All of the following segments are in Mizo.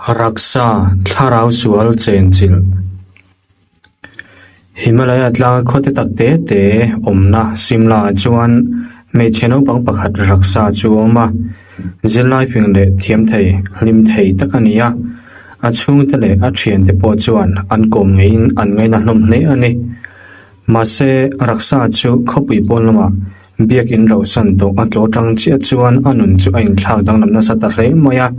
Raksa, thlarau sual chenchilh. Himalaya tlanga khawte tak te te awmna Simla ah chuan hmeichhe naupang pakhat Raksa chu a awm a, zirlai fing leh thiam thei, hlim thei tak a ni a. A chhungte leh a thiante pawh chuan an kawm ngeiin an ngaina hlawm hle a ni. Mahse, Raksa chu khawpui pawn lamah Biakin rauhsan tawh a tlaw tang chiah chuan a nun chu a inthlak danglam nasa ta hle mai a.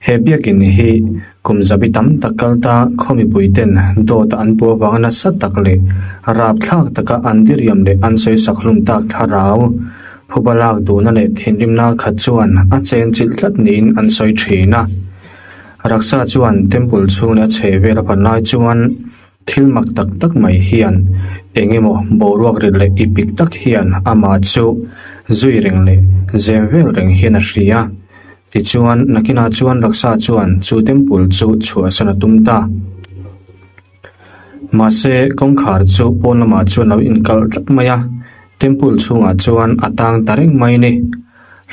He biakin hi kum zabi tam tak kal ta khaw mipui ten dawt a an puah vanga nasa tak leh rapthlak taka an diriam leh an sawisak hlum tak thlarau phuba lak duhna leh thinrimna khat chuan a chen chilh tlat niin an sawi thin a. Raksa chuan temple chhung leh a chhehvel a pan lai chuan Thil mak tak tak mai hian eng emaw boruak rit leh ipik tak hian amah chu zui reng leh zem vel reng hian a hria. Tichuan, nakinah chuan Raksa chuan chu temple chu chhuahsan a tum ta. Mahse, kawngkhar chu pawn lamah chuan lo inkalh tlat mai a, temple chhungah chuan a tang ta reng mai ni.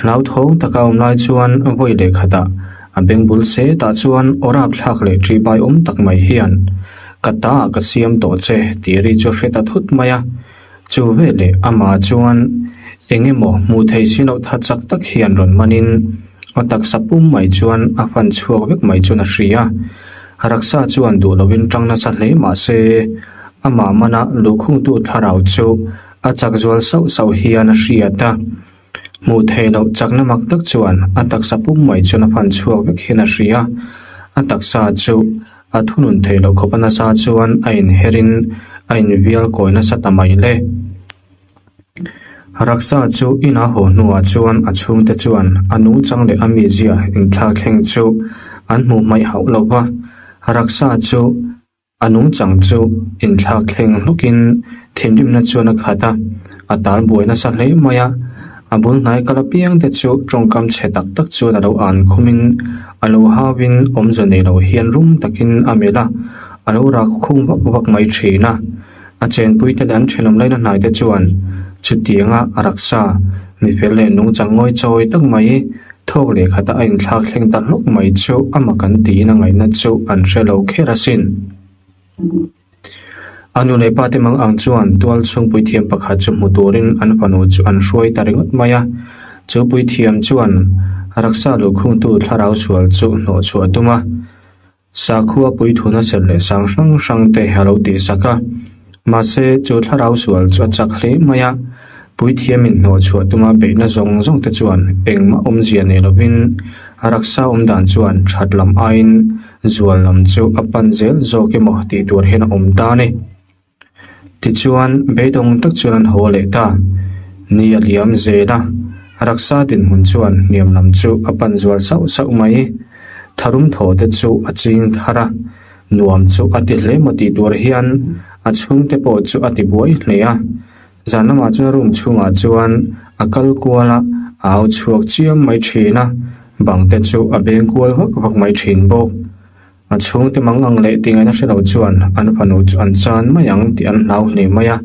Hlauthawng taka awm lai chuan vawi leh khatah a beng bul setah chuan aw rapthlak leh ṭihbai awm tak mai hian, Ka ta ka siam tawh che tih ri chu hre ta thut mai a. Chu veleh amah chuan eng emaw hmuh theih si loh tha chak tak hian rawn manin a taksa pum mai chuan a fan chhuak vek mai chuan a hria. Raksa chuan duh loin ṭang nasa hle mah se amah mana luhkhungtu thlarau chu a chak zual sauh sauh hian a hriat a. Hmuh theih loh chakna mak tak chuan a taksa pum mai chuan a fan chhuak vek hian a hria. A taksa chu a thunun theih loh khawp a nasa chuan a inherin a invial kawi nasa ta mai le. Raksa chu ina haw hnuah chuan a chhungte chuan a nungchang leh a mizia inthlak thleng chu an hmuh hmaih hauh lo va. Raksa chu A nungchang chu inthlak thleng hlukin thinrimna chuan a khat a, a tal buai nasa hle mai a. A bul hnai kal apiang te chu tawngkam chhe tak tak chuan a lo an khumin a lo hauin awmze nei lo hian rum takin a melh a, a lo rak khum vak vak mai thin a. A chenpuite leh an thenawm laina hnaite chuan chutianga a raksa mifel leh nungchang ngawi chawi tak mai Thawk leh khata a inthlak thleng ta hlawk mai chu a mak an tiin a ngaihna chu an hre lo kher asin. A nu leh pa te mang ang chuan tual chhung puithiam pakhat chu hmu turin an fanu chu an hruai ta ringawt mai a. Chu puithiam chuan raksa luhkhungtu thlarau sual chu hnawh chhuah a tum a. Sakhua puithuna serh leh sang hrang hrang te a lo tihsak a. Mahse, chu thlarau sual chu a chak hle mai a, puithiamin hnawhchhuah tuma beihna zawng zawng te chuan engmah awmzia nei lovin raksa awm dan chuan that lam aiin zual lam chu a pan zel zawk emaw tih tur hian a awm ta a ni. Tichuan, beidawng tak chuan an haw leh ta. Ni a liam zel a, raksa dinhmun chuan hniam lam chu a pan zual sauh sauh mai. Tharum thaw te chu a ching thar a, nuam chu a ti hle maw tih tur hian a chhungte pawh chu a ti buai hle a. Zan lamah chuan room chhungah chuan a kal kual a, a au chhuak chiam mai thin a, bang te chu a beng kual vak vak mai thin bawk. A chhungte mang ang leh tih ngaihna hre lo chuan an fanu chu an chan mai ang tih an hlau hle mai a,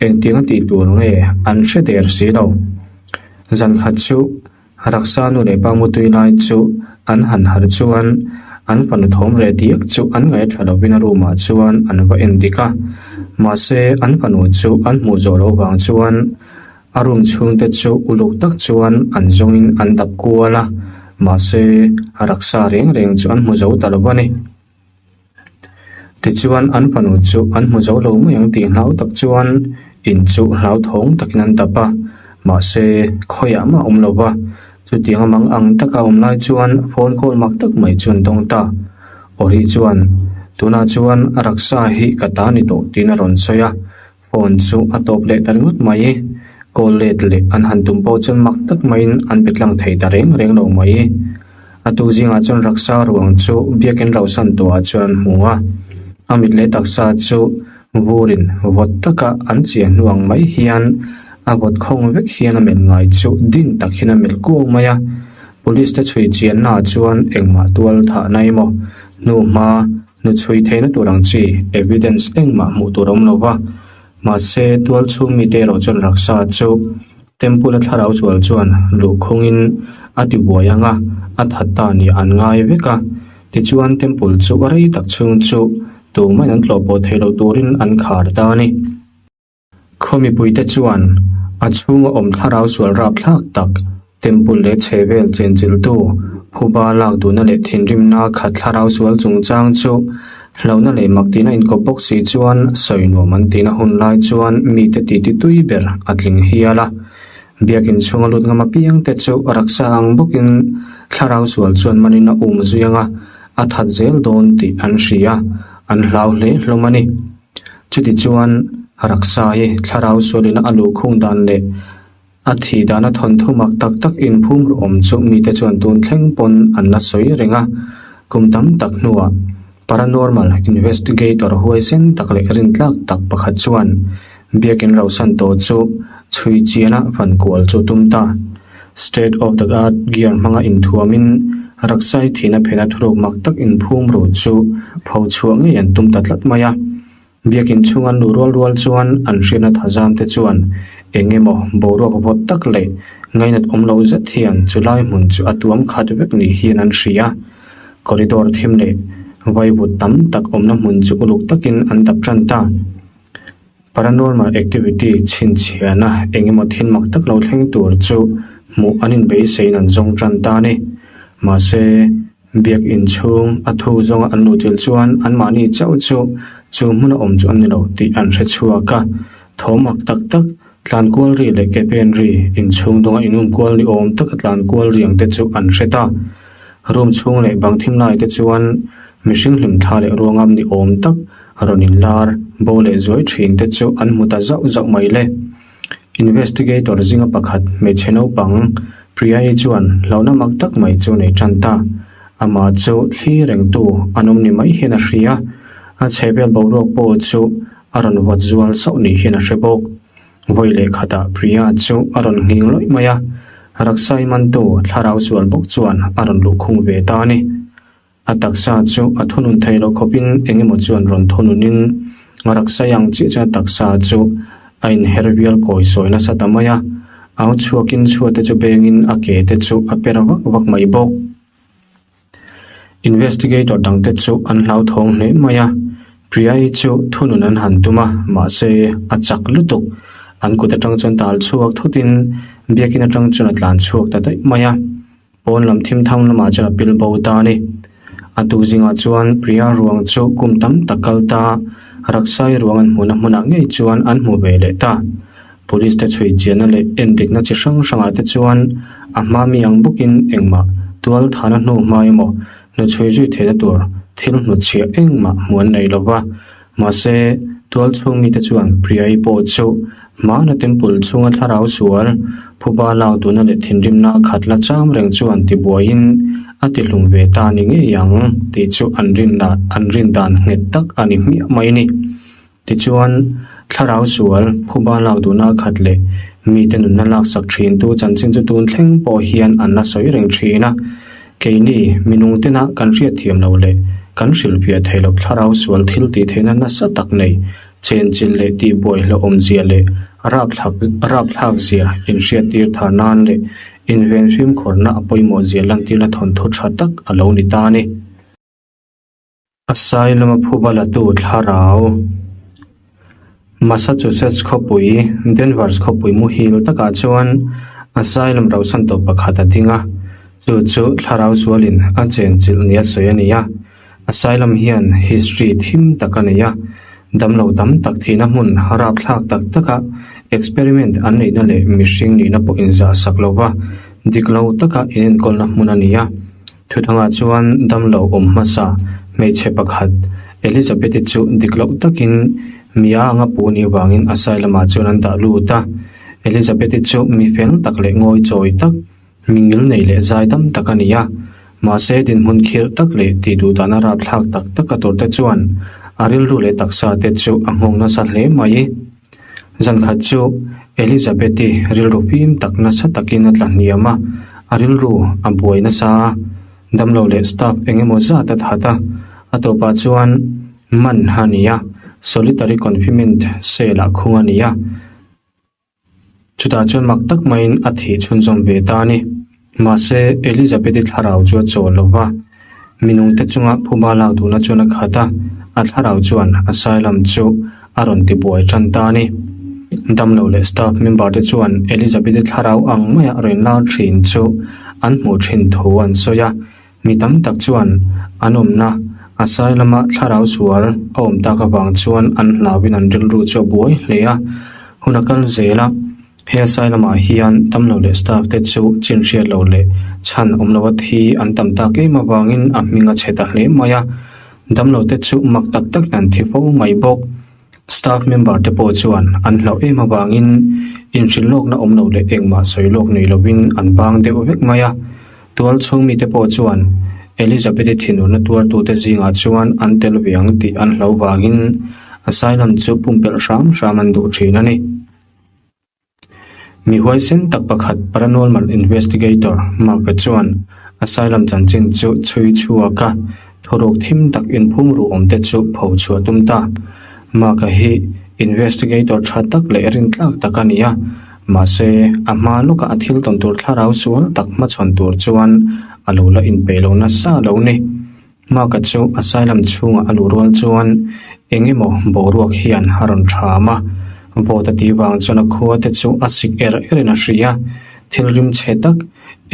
engtiang a tih tur nge an hre der si lo. Zan khat chu Raksa nu leh pa mutui lai chu an han harh chuan an fanu thawm reh diak chu an ngaih tha lovin a room ah chuan an va en dik a, mahse an fanu chu an hmuh zawh loh vang chuan A room chhungte chu uluk tak chuan an zawngin an dap kual a, mahse a raksa reng reng chu an hmu zo ta lo a ni. Tichuan an fanu chu an hmu zo lo mai ang tih hlau tak chuan in chu hlauthawng takin an dap a, mahse khawiah mah a awm lo va, chutiang a mang ang taka awm lai chuan phone call mak tak mai chu an dawng ta. Ori chuan, Tunah chuan a raksa hi ka ta ni tawh tiin a rawn sawi a, Phone chu a tawp leh ta ringawt mai. Call let leh an han tum pawh chuan mak tak maiin an pe tlang thei ta reng reng lo mai. A tuk zingah chuan raksa ruang chu biakin rauhsan tawhah chuan an hmu a. A mit leh taksa chu vurin vawt taka an chiah hnu ang mai hian a vawt khawng vek hian a melh ngai chu din tak hian a melh kuau mai a. Police te chhui chiannaah chuan engmah tual thahna emaw hnuhma Hnuchhui theihna tur ang chi evidence engmah hmuh tur a awm lo va, mahse tualchhung mite erawh chuan raksa chu Temple-a thlarau sual chuan luhkhungin a ti buai ang a, a that ta nih an ngai vek a. Tichuan Temple chu rei tak chhung chu tumah in an tlawh pawh thei lo turin an khar ta a ni. Khaw mipuite chuan a chhunga awm thlarau sual rapthlak tak Temple leh chhehvel chenchilhtu phuba lak duhna leh thinrimna khat thlarau sual chungchang chu hlauhna leh maktina inkawp bawk si chuan sawi nuam an tihna hun lai chuan mite titi tui ber a tling hial a. Biakin chhunga lut ngam apiangte chu raksa ang bawkin thlarau sual chuan manin a um zui anga a that zel dawn tih an hria, an hlau hle hlawm a ni. Chutichuan raksa hi thlarau sualina a luhkhung dan leh A thih dana thawnthu mak tak tak inphum ru awm chu mite chuan tun thleng pawn an la sawi reng a. Kum tam tak hnuah paranormal investigator huaisen tak leh rintlak tak pakhat chuan Biakin Rosan tawh chu chhui chiana fan kual chu tum ta. State of the art gear hmanga inthuamin Raksai thihna phena thuruk mak tak inphum ru chu pho chhuah ngei an tum ta tlat mai a. Biakin chhung an luh rual rual chuan an hriatna thazam te chuan eng emaw boruak vawt tak leh ngainat awm lo zet hian chulai hmun chu a tuam khat vek ni hian an hria. Corridor thim leh vaivut tam tak awmna hmun chu uluk takin an dap tan ta. Paranormal activity chhinchhiahna eng emaw thil mak tak lo thleng tur chu hmuh an inbeiseiin an zawng tan ta a ni. Mahse. Biakinn chhung a thu zawnga an luh chilh chuan anmahni chauh chu chu hmuna awm chu an ni lo tih an hre chhuak a. Thaw mak tak tak, tlan kual ri leh ke pen ri, inchhung dunga inum kual ni awm taka tlan kual riang te chu an hre ta. Room chhung leh bang thim lai te chuan mihring hlim thla leh ruangam ni awm tak rawn inlar bo leh zuai thin te chu an hmu ta zauh zauh mai le. Investigator zinga pakhat hmeichhe naupang Priya-i chuan hlauhna mak tak mai chu nei tan ta. Amah chu thli rengtu an awm ni mai hian a hria. A chhehvel boruak pawh chu a rawn vawt zual sauh ni hian a hre bawk. Vawi leh khatah Priya chu a rawn nghing lawih mai a, Raksai mantu thlarau sual bawk chuan a rawn luhkhung ve ta a ni. A taksa chu a thunun thei loh khawpin eng emaw chuan rawn thununin a raksai ang chiah chuan a taksa chu a inher vial kawi sawi nasa ta mai a, au chhuakin chhuate chu bengin a ke te chu a per vak vak mai bawk. Investigator dangte chu an hlauthawng hle mai a, Priya-i chu thunun an han tum a, mahse a chak lutuk. An kut atang chuan tal chhuak thutin biakin atang chuan a tlan chhuak ta daih mai a. Pawn lam thim thang lamah chuan a pil bo ta a ni. A tuk zingah chuan Priya ruang chu kum tam tak kal ta, Raksai ruang an hmuhna hmunah ngei chuan an hmu ve leh ta. Police te chhui chianna leh endikna chi hrang hrangah te chuan a hma mi ang bawkin engmah tual thana hnu hma emaw hnuchhui zui theihna tur thil hnutchhiah engmah hmuh an nei lo va. Mahse, tual chhung mite chuan Priya-i pawh chu hmana temple chhunga thlarau sual, phuba lak duhna leh thinrimna khat la cham reng chuan tibuaiin a tihlum ve ta ni ngei ang tih chu an rinna an rin dan nghet tak a ni hmiah mai ni. Tichuan, thlarau sual, phuba lak duhna khat leh mite nunna laksak thintu chanchin chu tun thleng pawh hian an la sawi reng thin a. Keini, minung tena kan hriatthiam loh leh kan hrilhfiah theih loh thlarau sual thil tih theihna nasa tak nei, chenchilh leh tihbuai hlauhawmzia leh rapthlak rapthlakzia inhriattir thar nan leh inven fimkhurna a pawimawhzia lantirna thawnthu tha tak a lo ni ta a ni. Asylum a phuba latu thlarau Massachusetts khawpui Danvers khawpui muhil takah chuan Asylum rauhsan tawp pakhat a ding a, chu chu thlarau sualin a chenchilh nia sawi a ni a. Asylum hian history thim tak a nei a, damlo tam tak thihna hmun rapthlak tak taka experiment an neihna leh mihring nihna pawh inzahsak lova dik lo taka inenkawlna hmun a ni a. Thutangah chuan damlo awm hmasa hmeichhe pakhat Elizabeth-i chu dik loh takin mia anga pu ni vangin asylum ah chuan an dah lut a. Elizabeth-i chu mi fel tak leh ngawi chawi tak, mi ngil nei leh zai dam tak a ni a. Mahse dinhmun khirh tak leh tih duh dana rapthlak tak tak a tur te chuan a rilru leh taksa te chu a nghawng nasa hle mai. Zan khat chu Elizabeth-i rilru fim tak nasa takin a tla hniam a, a rilru a buai nasa a, damlo leh staff eng emaw zat a that a, a tawpah chuan man a ni a, solitary confinement cell ah khung a ni a. Chutah chuan mak tak maiin a thih chhunzawm ve ta a ni. Mahse, Elizabeth-i thlarau chu a chawl lo va, minungte chunga phuba lak duhna chuan a khat a, a thlarau chuan asylum chu a rawn tibuai tan ta a ni. Damlo leh staff member te chuan Elizabeth-i thlarau ang maia rawn lar thin chu an hmuh thin thu an sawi a, mi tam tak chuan an awmna asylum-a thlarau sual a awm tak avang chuan an hlauin an rilru chu a buai hle a, hun a kal zel a. He asylum ah hian damlo leh staff te chu chin hriat loh leh chhan awm loh a thi an tam tak em avangin a hming a chhe ta hle mai a, damlo te chu mak tak tak in an thi fo mai bawk. Staff member te pawh chuan an hlauh em avangin inhrilh lawkna awm loh leh engmah sawi lawk nei lovin an bang deuh vek mai a, tual chhung mite pawh chuan Elizabeth-i thinurna tuartute zingah chuan an tel ve ang tih an hlo vangin asylum chu pumpelh hram hram an duh thin a ni. Mi huaisen tak pakhat Paranormal Investigator Mark-a chuan Asylum chanchin chu chhui chhuak a, thuruk thim tak inphum ruh awm te chu pho chhuah tum ta. Mark-a hi Investigator tha tak leh rintlak tak a ni a, mahse a hma lawkah a thil tawn tur thlarau sual tak hmachhawn tur chuan a lo la inpeih lo nasa lo ni. Mark-a chu asylum chhungah a luh rual chuan eng emaw boruak hian a rawn ṭham a, vawt a tih vang chuan a khua te chu a sik er erin a hria. Thil rim chhe tak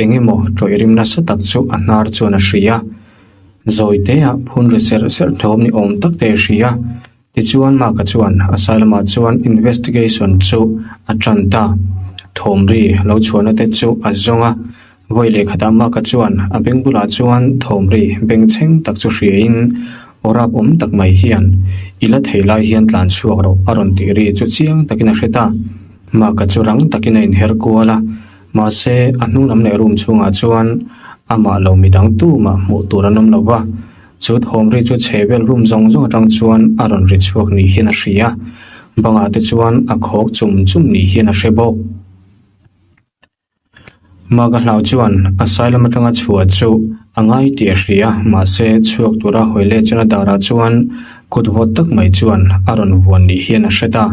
eng emaw ṭawih rim nasa tak chu a hnar chuan a hria. Zawi teah phun ri serh serh thawm ni awm tak te a hria. Tichuan Mark-a chuan asylum-ah chuan investigation chu a ṭan ta. Thawm ri lo chhuahna te chu a zawng a, vawi lehkhatah Mark-a chuan a beng bulah chuan thawm ri bengchheng tak chu hriain aw rap awm tak mai hian i la thei lai hian tlan chhuak rawh a rawn tih ri chu chiang takin a hre ta. Mark-a chu rang takin a inher kual a, mahse a hnung lam leh room chhungah chuan amah lo midang tumah hmuh tur an awm lo va. Chu thawm ri chu chhe vel rum zawng zawng atang chuan a rawn ri chhuak ni hian a hria. Bangah te chuan a khawk chum chum ni hian a hre bawk. Maga hlau chuan asylum atanga chhuah chu a ngai tih a hria, mahse chhuak tura hawi leh chuan a darah chuan kut vawt tak mai chuan a rawn vuan ni hian a hre ta.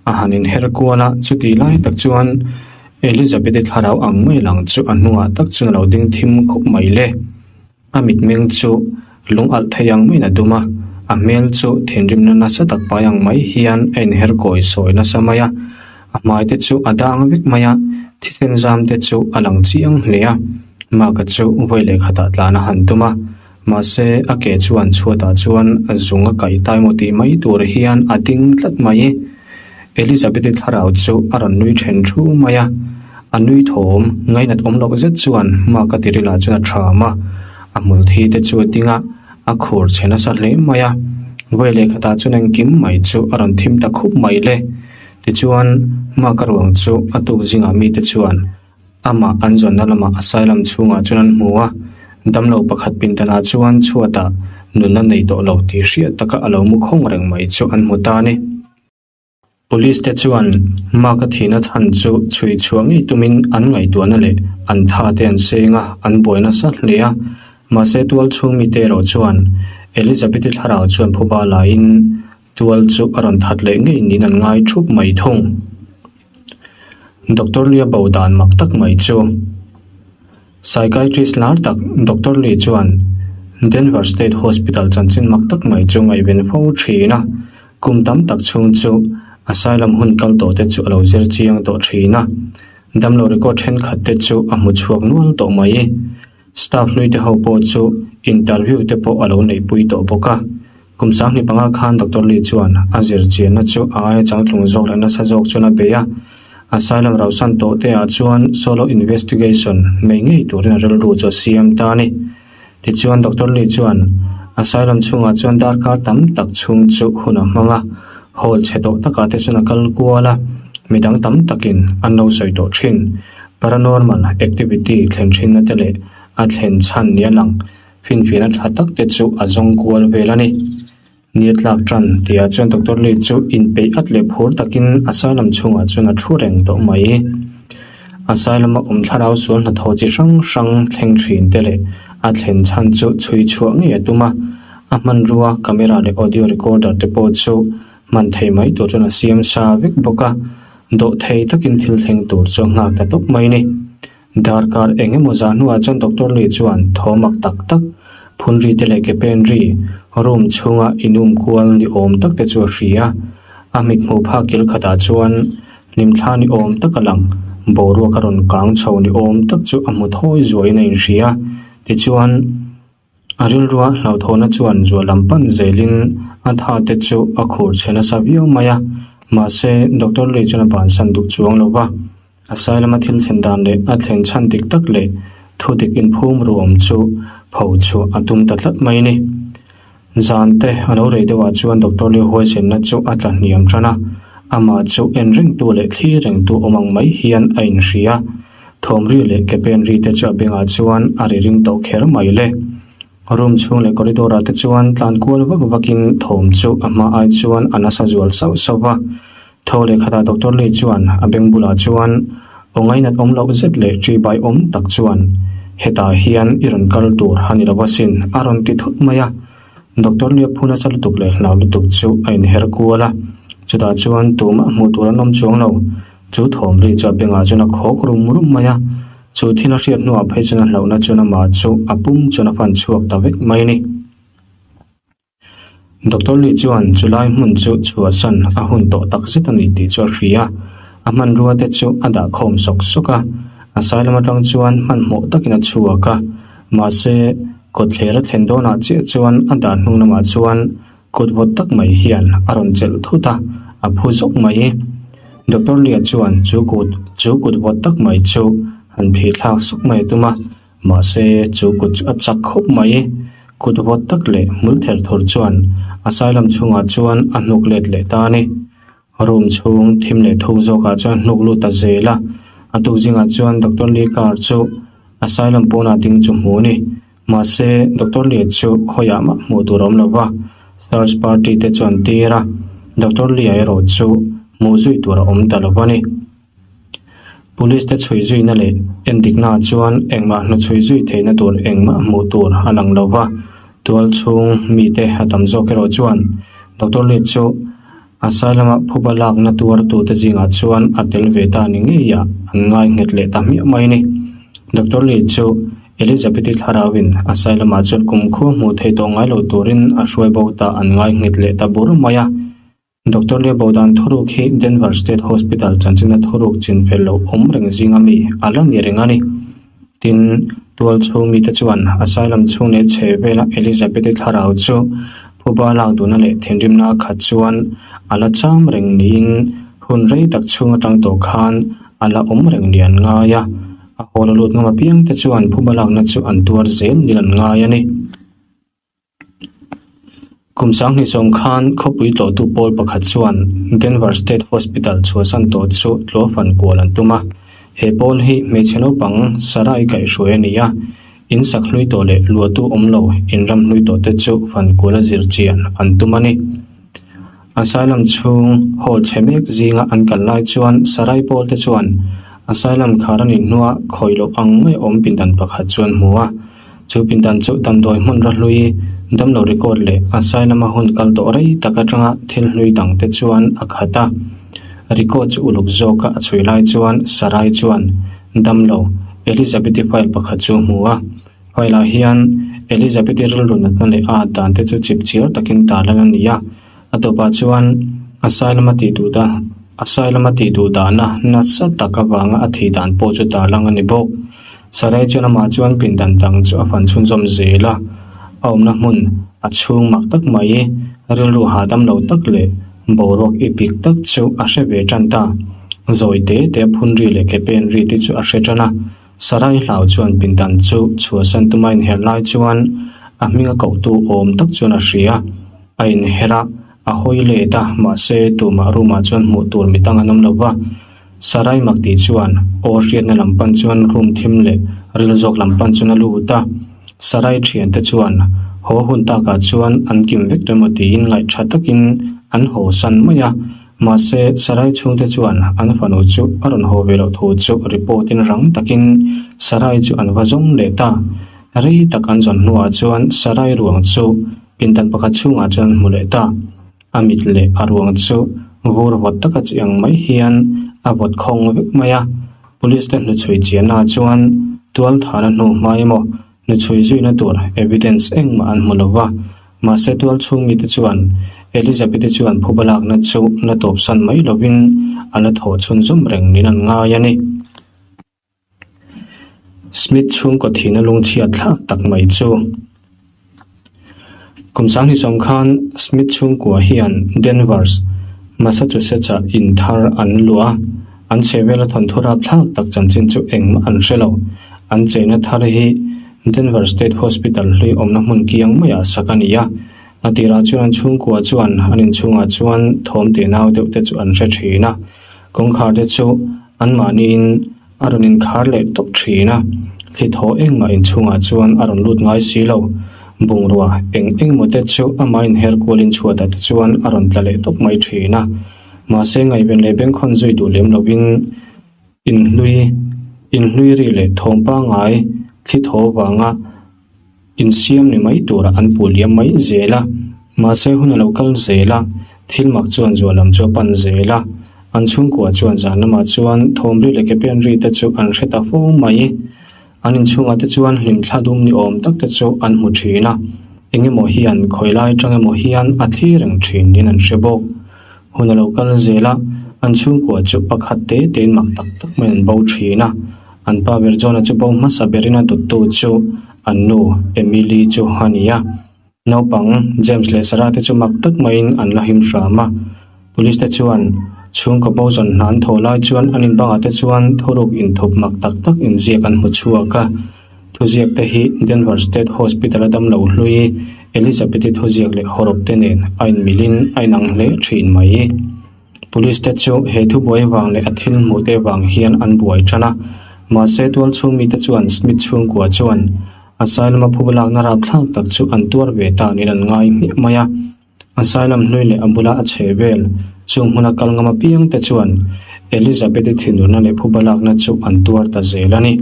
A han inher kual a, chutih lai tak chuan Elizabeth-i thlarau ang mai lang chu a hnungah tak chuan a lo ding thim khup mai le. A mitmeng chu lung alh thei ang maiin a dum a, a hmel chu thinrimna nasa tak pai ang mai hian a inher kawi sawi nasa mai a, a hmai te chu a dang vek mai a, thisen zam te chu a lang chiang hle a, Mark-a chu vawi leh khatah tlan a han tum a, mahse a ke chuan chhuatah chuan zung a kaih tai maw tih mai tur hian a ding tlat mai. Elizabeth-i thlarau chu a rawn nui then thu mai a, a nui thawm ngainat awm loh zet chuan Mark-a tiril ah chuan a ṭham a, a hmul thi te chu a ding a, a khur chhe nasa hle mai a, vawi lehkhatah chuan engkim mai chu a rawn thim ta khup mai le. Tichuan, Mark-a ruang chu a tuk zingah mite chuan Amah an zawnna lamah asylum chhungah chuan an hmu a, damlo pakhat pindanah chuan chhuatah nunna nei tawh lo tih hriat taka a lo mu khawng reng mai chu an hmu ta a ni. Police te chuan Mark-a thihna chhan chu chhui chhuah ngei tumin an ngaihtuahna leh an tha te an seng a, an buai nasa hle a. Mahse tual chhung mite erawh chuan Elizabeth-i thlarau chuan phuba laiin tual chu a rawn that leh ngei niin an ngai thup mai thung. Doctor Lee-a bo dan mak tak mai chu. Psychiatrist lar tak Doctor Lee chuan Denver State Hospital chanchin mak tak mai chu ngaihven fo thin a, kum tam tak chhung chu asylum hun kal tawh te chu a lo zir chiang tawh thin a, damlo record thenkhat te chu a hmu chhuak nual tawh mai. Staff hlui te ho pawh chu interview te pawh a lo neihpui tawh bawk a. Kum sanghnih panga khan Doctor Lee chuan a zir chianna chu a aia changtlung zawk leh nasa zawk chuan a bei a. Asylum rauhsan tawh te ah chuan solo investigation nei ngei turin a rilru chu a siam ta a ni. Tichuan Doctor Lee chuan asylum chhungah chuan darkar tam tak chhung chu hun a hmang a, hall chhe tawh takah te chuan a kal kual a, midang tam takin an lo sawi tawh thin. Paranormal activity thlen thinna te leh a thlen chhan nia lang finfiahna tha tak te chu a zawng kual vel a ni. Ni tlak tan tihah chuan Doctor Lee chu inpeih at leh phur takin asylum chhungah chuan a thu reng tawh mai. Asylum a awm thlarau sual hnathawh chi hrang hrang thleng thin te leh a thlen chhan chu chhui chhuah ngei a tum a, a hmanrua camera leh audio recorder te pawh chu hman thei mai tur chuan a siam sa vek bawk a. Dawhthei takin thil thleng tur chu a nghak ta tawp mai ni. Darkar eng emaw zah hnuah chuan Doctor Lee chuan thaw mak tak tak, phun ri te leh ke pen ri, room chhunga inum kual ni awm tak te chu a hria. A mit hmuh phak kil khatah chuan hlimthla ni awm tak a lang, boruak a rawn kang chho ni awm tak chu a hmu thawi zuaiin a inhria. Tichuan. A rilrua hlauthawhna chuan zual lam pan zelin a tha te chu a khur chhe nasa viau mai a, mahse Doctor Lee chuan a bansan duh chuang lo va. A sai lama thil thlen dan leh a thlen chhan dik tak leh thu dik inphum ruam chu pho chhuah a tum ta tlat mai a ni. Zan te a lo rei deuhah chuan Doctor Lee huaisenna chu a tla hniam tan a, amah chu en rengtu leh thli rengtu awm ang mai hian a inhria. Thawm ri leh ke pen ri te chu a bengah chuan a ri ring tawh kher mai le. Room chhung leh corridor ah te chuan tlan kual vak vak in thawm chu a hma ai chuan a nasa zual sauh sauh va. Tho leh khatah Doctor Lee chuan a beng bulah chuan aw ngainat awm loh zet leh ṭi bai awm tak chuan hetah hian i rawn kal tur a ni lo asin a rawn ti thut mai a. Doctor Lee a phu nasa lutuk leh hlau lutuk chu a inher kual a, chutah chuan tumah hmuh tur an awm chuang lo. Chu thawm ri chu a bengah chuan a khawk rum rum mai a, chu thil a hriat hnuah phei chuan a hlauhna chuan amah chu a pum chuan a fan chhuak ta vek mai a ni. Doctor Lee chuan chulai hmun chu chhuahsan a hun tawh tak zet a ni tih chu a hria a, a hmanrua te chu a dah khawm sawk sawk a, a sai lam atang chuan hmanhmawh takin a chhuak a, mahse kawtthler a thlen dawnah chiah chuan a dar hnung lamah chuan Kut vawt tak mai hian a rawn chelh thut a, a phu zawk mai. Doctor Lia chuan chu kut chu kut vawt tak mai chu han phih thlak suk mai a tum a, mahse chu kut chu a chak khawp mai. Kut vawt tak leh hmul ther thur chuan a sailam chhungah chuan a hnuk let leh ta a ni. Room chhung thim leh thuk zawkah chuan hnuk lut ta zel a, a tuk zingah chuan Doctor Lee car chu asylum pawnah ding chu hmu a ni. Mahse, Doctor Lee chu khawiah mah hmuh tur a awm lo va, search party te chuan tir a, Doctor Lee-a erawh chu hmuh zui tur a awm ta lo va ni. Police te chhui zuina leh endiknaah chuan engmah hnuchhui zui theihna tur engmah hmuh tur a lang lo va, tual chhung mite a tam zawk erawh chuan Doctor Lee chu Asylum-a phuba lakna tuartute zingah chuan a tel ve ta ni ngeiah an ngai nghet leh ta hmiah mai a ni. Doctor Lee chu Elizabeth-i thlarauin Asylum-ah chuan kumkhua hmuh theih tawh ngai lo turin a hruai bo ta an ngai nghet leh ta bur mai a. Doctor Lee Bodan thuruk hi Denver State Hospital chanchina thuruk chin fel loh awm reng zinga mi a la ni reng a ni. Tin, tual chhung mite chuan Asylum chhung leh chhe vela Elizabeth-i thlarau chu phuba lak duhna leh thinrimna a khat chuan a la cham reng niin hun rei tak chhung atang tawh khan a la awm reng ni an ngai a. A hawl a lut ngam apiangte chuan phuba lakna chu an tuar zel niin an ngai a ni. Kum sanghnih sawm khan khawpui tlawhtu pawl pakhat chuan Denver State Hospital chhuahsan tawh chu tlawh fan kual an tum a. He pawl hi hmeichhe naupang Sarai kaihhruai a ni a, in sak hlui tawh leh luahtu awm lo in ram hlui tawh te chu fan kual a zir chian an tum a ni. Asylum chhung hall chhe mek zinga an kal lai chuan Sarai pawl te chuan Asylum khar a nih hnuah khawih loh ang mai awm pindan pakhat chu an hmu a. Chu pindan chu damdawi hmun ra hlui, damlo record leh asylum a hun kal tawh rei tak atanga thil hlui dang te chuan a khat a. Record chu uluk zawka a chhui lai chuan Sarai chuan damlo Elizabeth-i file pakhat chu a hmu a. File ah hian Elizabeth-i rilru natna leh a dan te chu chip chiar takin tarlan a ni a. A tawpah chuan asylum a tih duh asylum a tih duh dahna nasa tak avanga a thih dan pawh chu tarlang a ni bawk. Sarai chuan amah chuan pindan dang chu a fan chhunzawm zel a, a awmna hmun a chhung mak tak mai, rilru hahdam lo tak leh boruak i pik tak chu a hre ve tan ta. Zawi te te a phun ri leh ke pen ri te chu a hre tan a, Sarai hlau chuan pindan chu chhuahsan tuma inher lai chuan a hminga kohtu awm tak chuan a hria. A inher a, a hawi let a, mahse tumah room ah chuan hmuh tur mi dang an awm lo va. Sarai mak tih chuan aw hriatna lam pan chuan room thim leh ril zawk lam pan chuan a lut a. Sarai thiante chuan haw hun takah chuan an kim vek tawh emaw tiin ngaihṭha takin an haw san mai a. Mahse Sarai chhungte chuan an fanu chu a rawn haw ve loh thu chu report in rang takin Sarai chu an va zawng leh ta. Rei tak an zawn hnuah chuan Sarai ruang chu pindan pakhat chhungah chuan an hmu leh ta. A mit leh a ruang chu vur vawt taka chi ang mai hian a. A vawt khawng vek mai a, police te hnuchhui chianna chuan tualthahna hnu hma emaw hnuchhui zuina tur evidence engmah an hmu lo va, mahse tualchhung mite chuan Elizabeth-i chuan phuba lakna chu la tawpsan mai lovin a la thawh chhunzawm reng niin an ngai a ni. Smith chhungkaw thihna lungchhiat thlak tak mai chu. Kum 2010 khan Smith chhungkua hian Danvers, Massachusetts-ah in thar an luah a, an chhehvela thawnthu rapthlak tak chanchin chu engmah an hre lo. An cheina thar hi Denver State Hospital hlui awmna hmun kiang maiah sak a ni a. A tirah chuan an chhungkua chuan an inchhungah chuan thawm tih nau deuh te chu an hre thin a, kawngkhar te chu Anmahniin a rawn inkhar leh tawp thin a, thli thaw engmah inchhungah chuan a rawn lut ngai si lo. Bungrua eng engmaw te chu amah inher kualin chhuatah te chuan a rawn tla leh tawp mai thin a. Mahse ngaihven leh bengkhawn zui duh lem lovin inhlui inhlui ri leh thawm pangngai thli thaw vanga Insiam ni mai turah an puh liam mai zel a, mahse hun a lo kal zel a, thil mak chuan zuah lam chu a pan zel a, an chhungkua chuan zan lamah chuan thawmri leh ke pen ri te chu an hre ta fo mai. An inchhungah te chuan hlimthla dum ni awm tak te chu an hmu thin a, eng emaw hian khawi lai atang emaw hian a thlir reng thin niin an hre bawk. Hun a lo kal zel a, an chhungkua chu pakhat te tein mak tak tak maiin an bo thin a, an pa ber John-a chu bo hmasa berin a dawttu chu An nu, Emily chu a ni a. Naupang, James leh Sarah te chu mak tak maiin an la him hram a. Police te chuan chhungkaw bo zawn hna an thawh lai chuan an inbangah te chuan thuruk inthup mak tak tak inziak an hmu chhuak a. Thuziak te hi Denver State Hospital a damlo hlui Elizabeth-i thuziak leh hawrawp te nen a inmilin a inang hle thin mai. Police te chu he thubuai vang leh a thil hmuh te vang hian an buai tan a, mahse tualchhung mite chuan Smith chhungkua chuan Asylum a phuba lakna rapthlak tak chu an tuar ve ta niin an ngai hmiah mai a. Asylum hlui leh a bula a chhe vel chung hmuna kal ngam apiang te chuan Elizabeth-i thinurna leh phuba lakna chu an tuar ta zel a ni.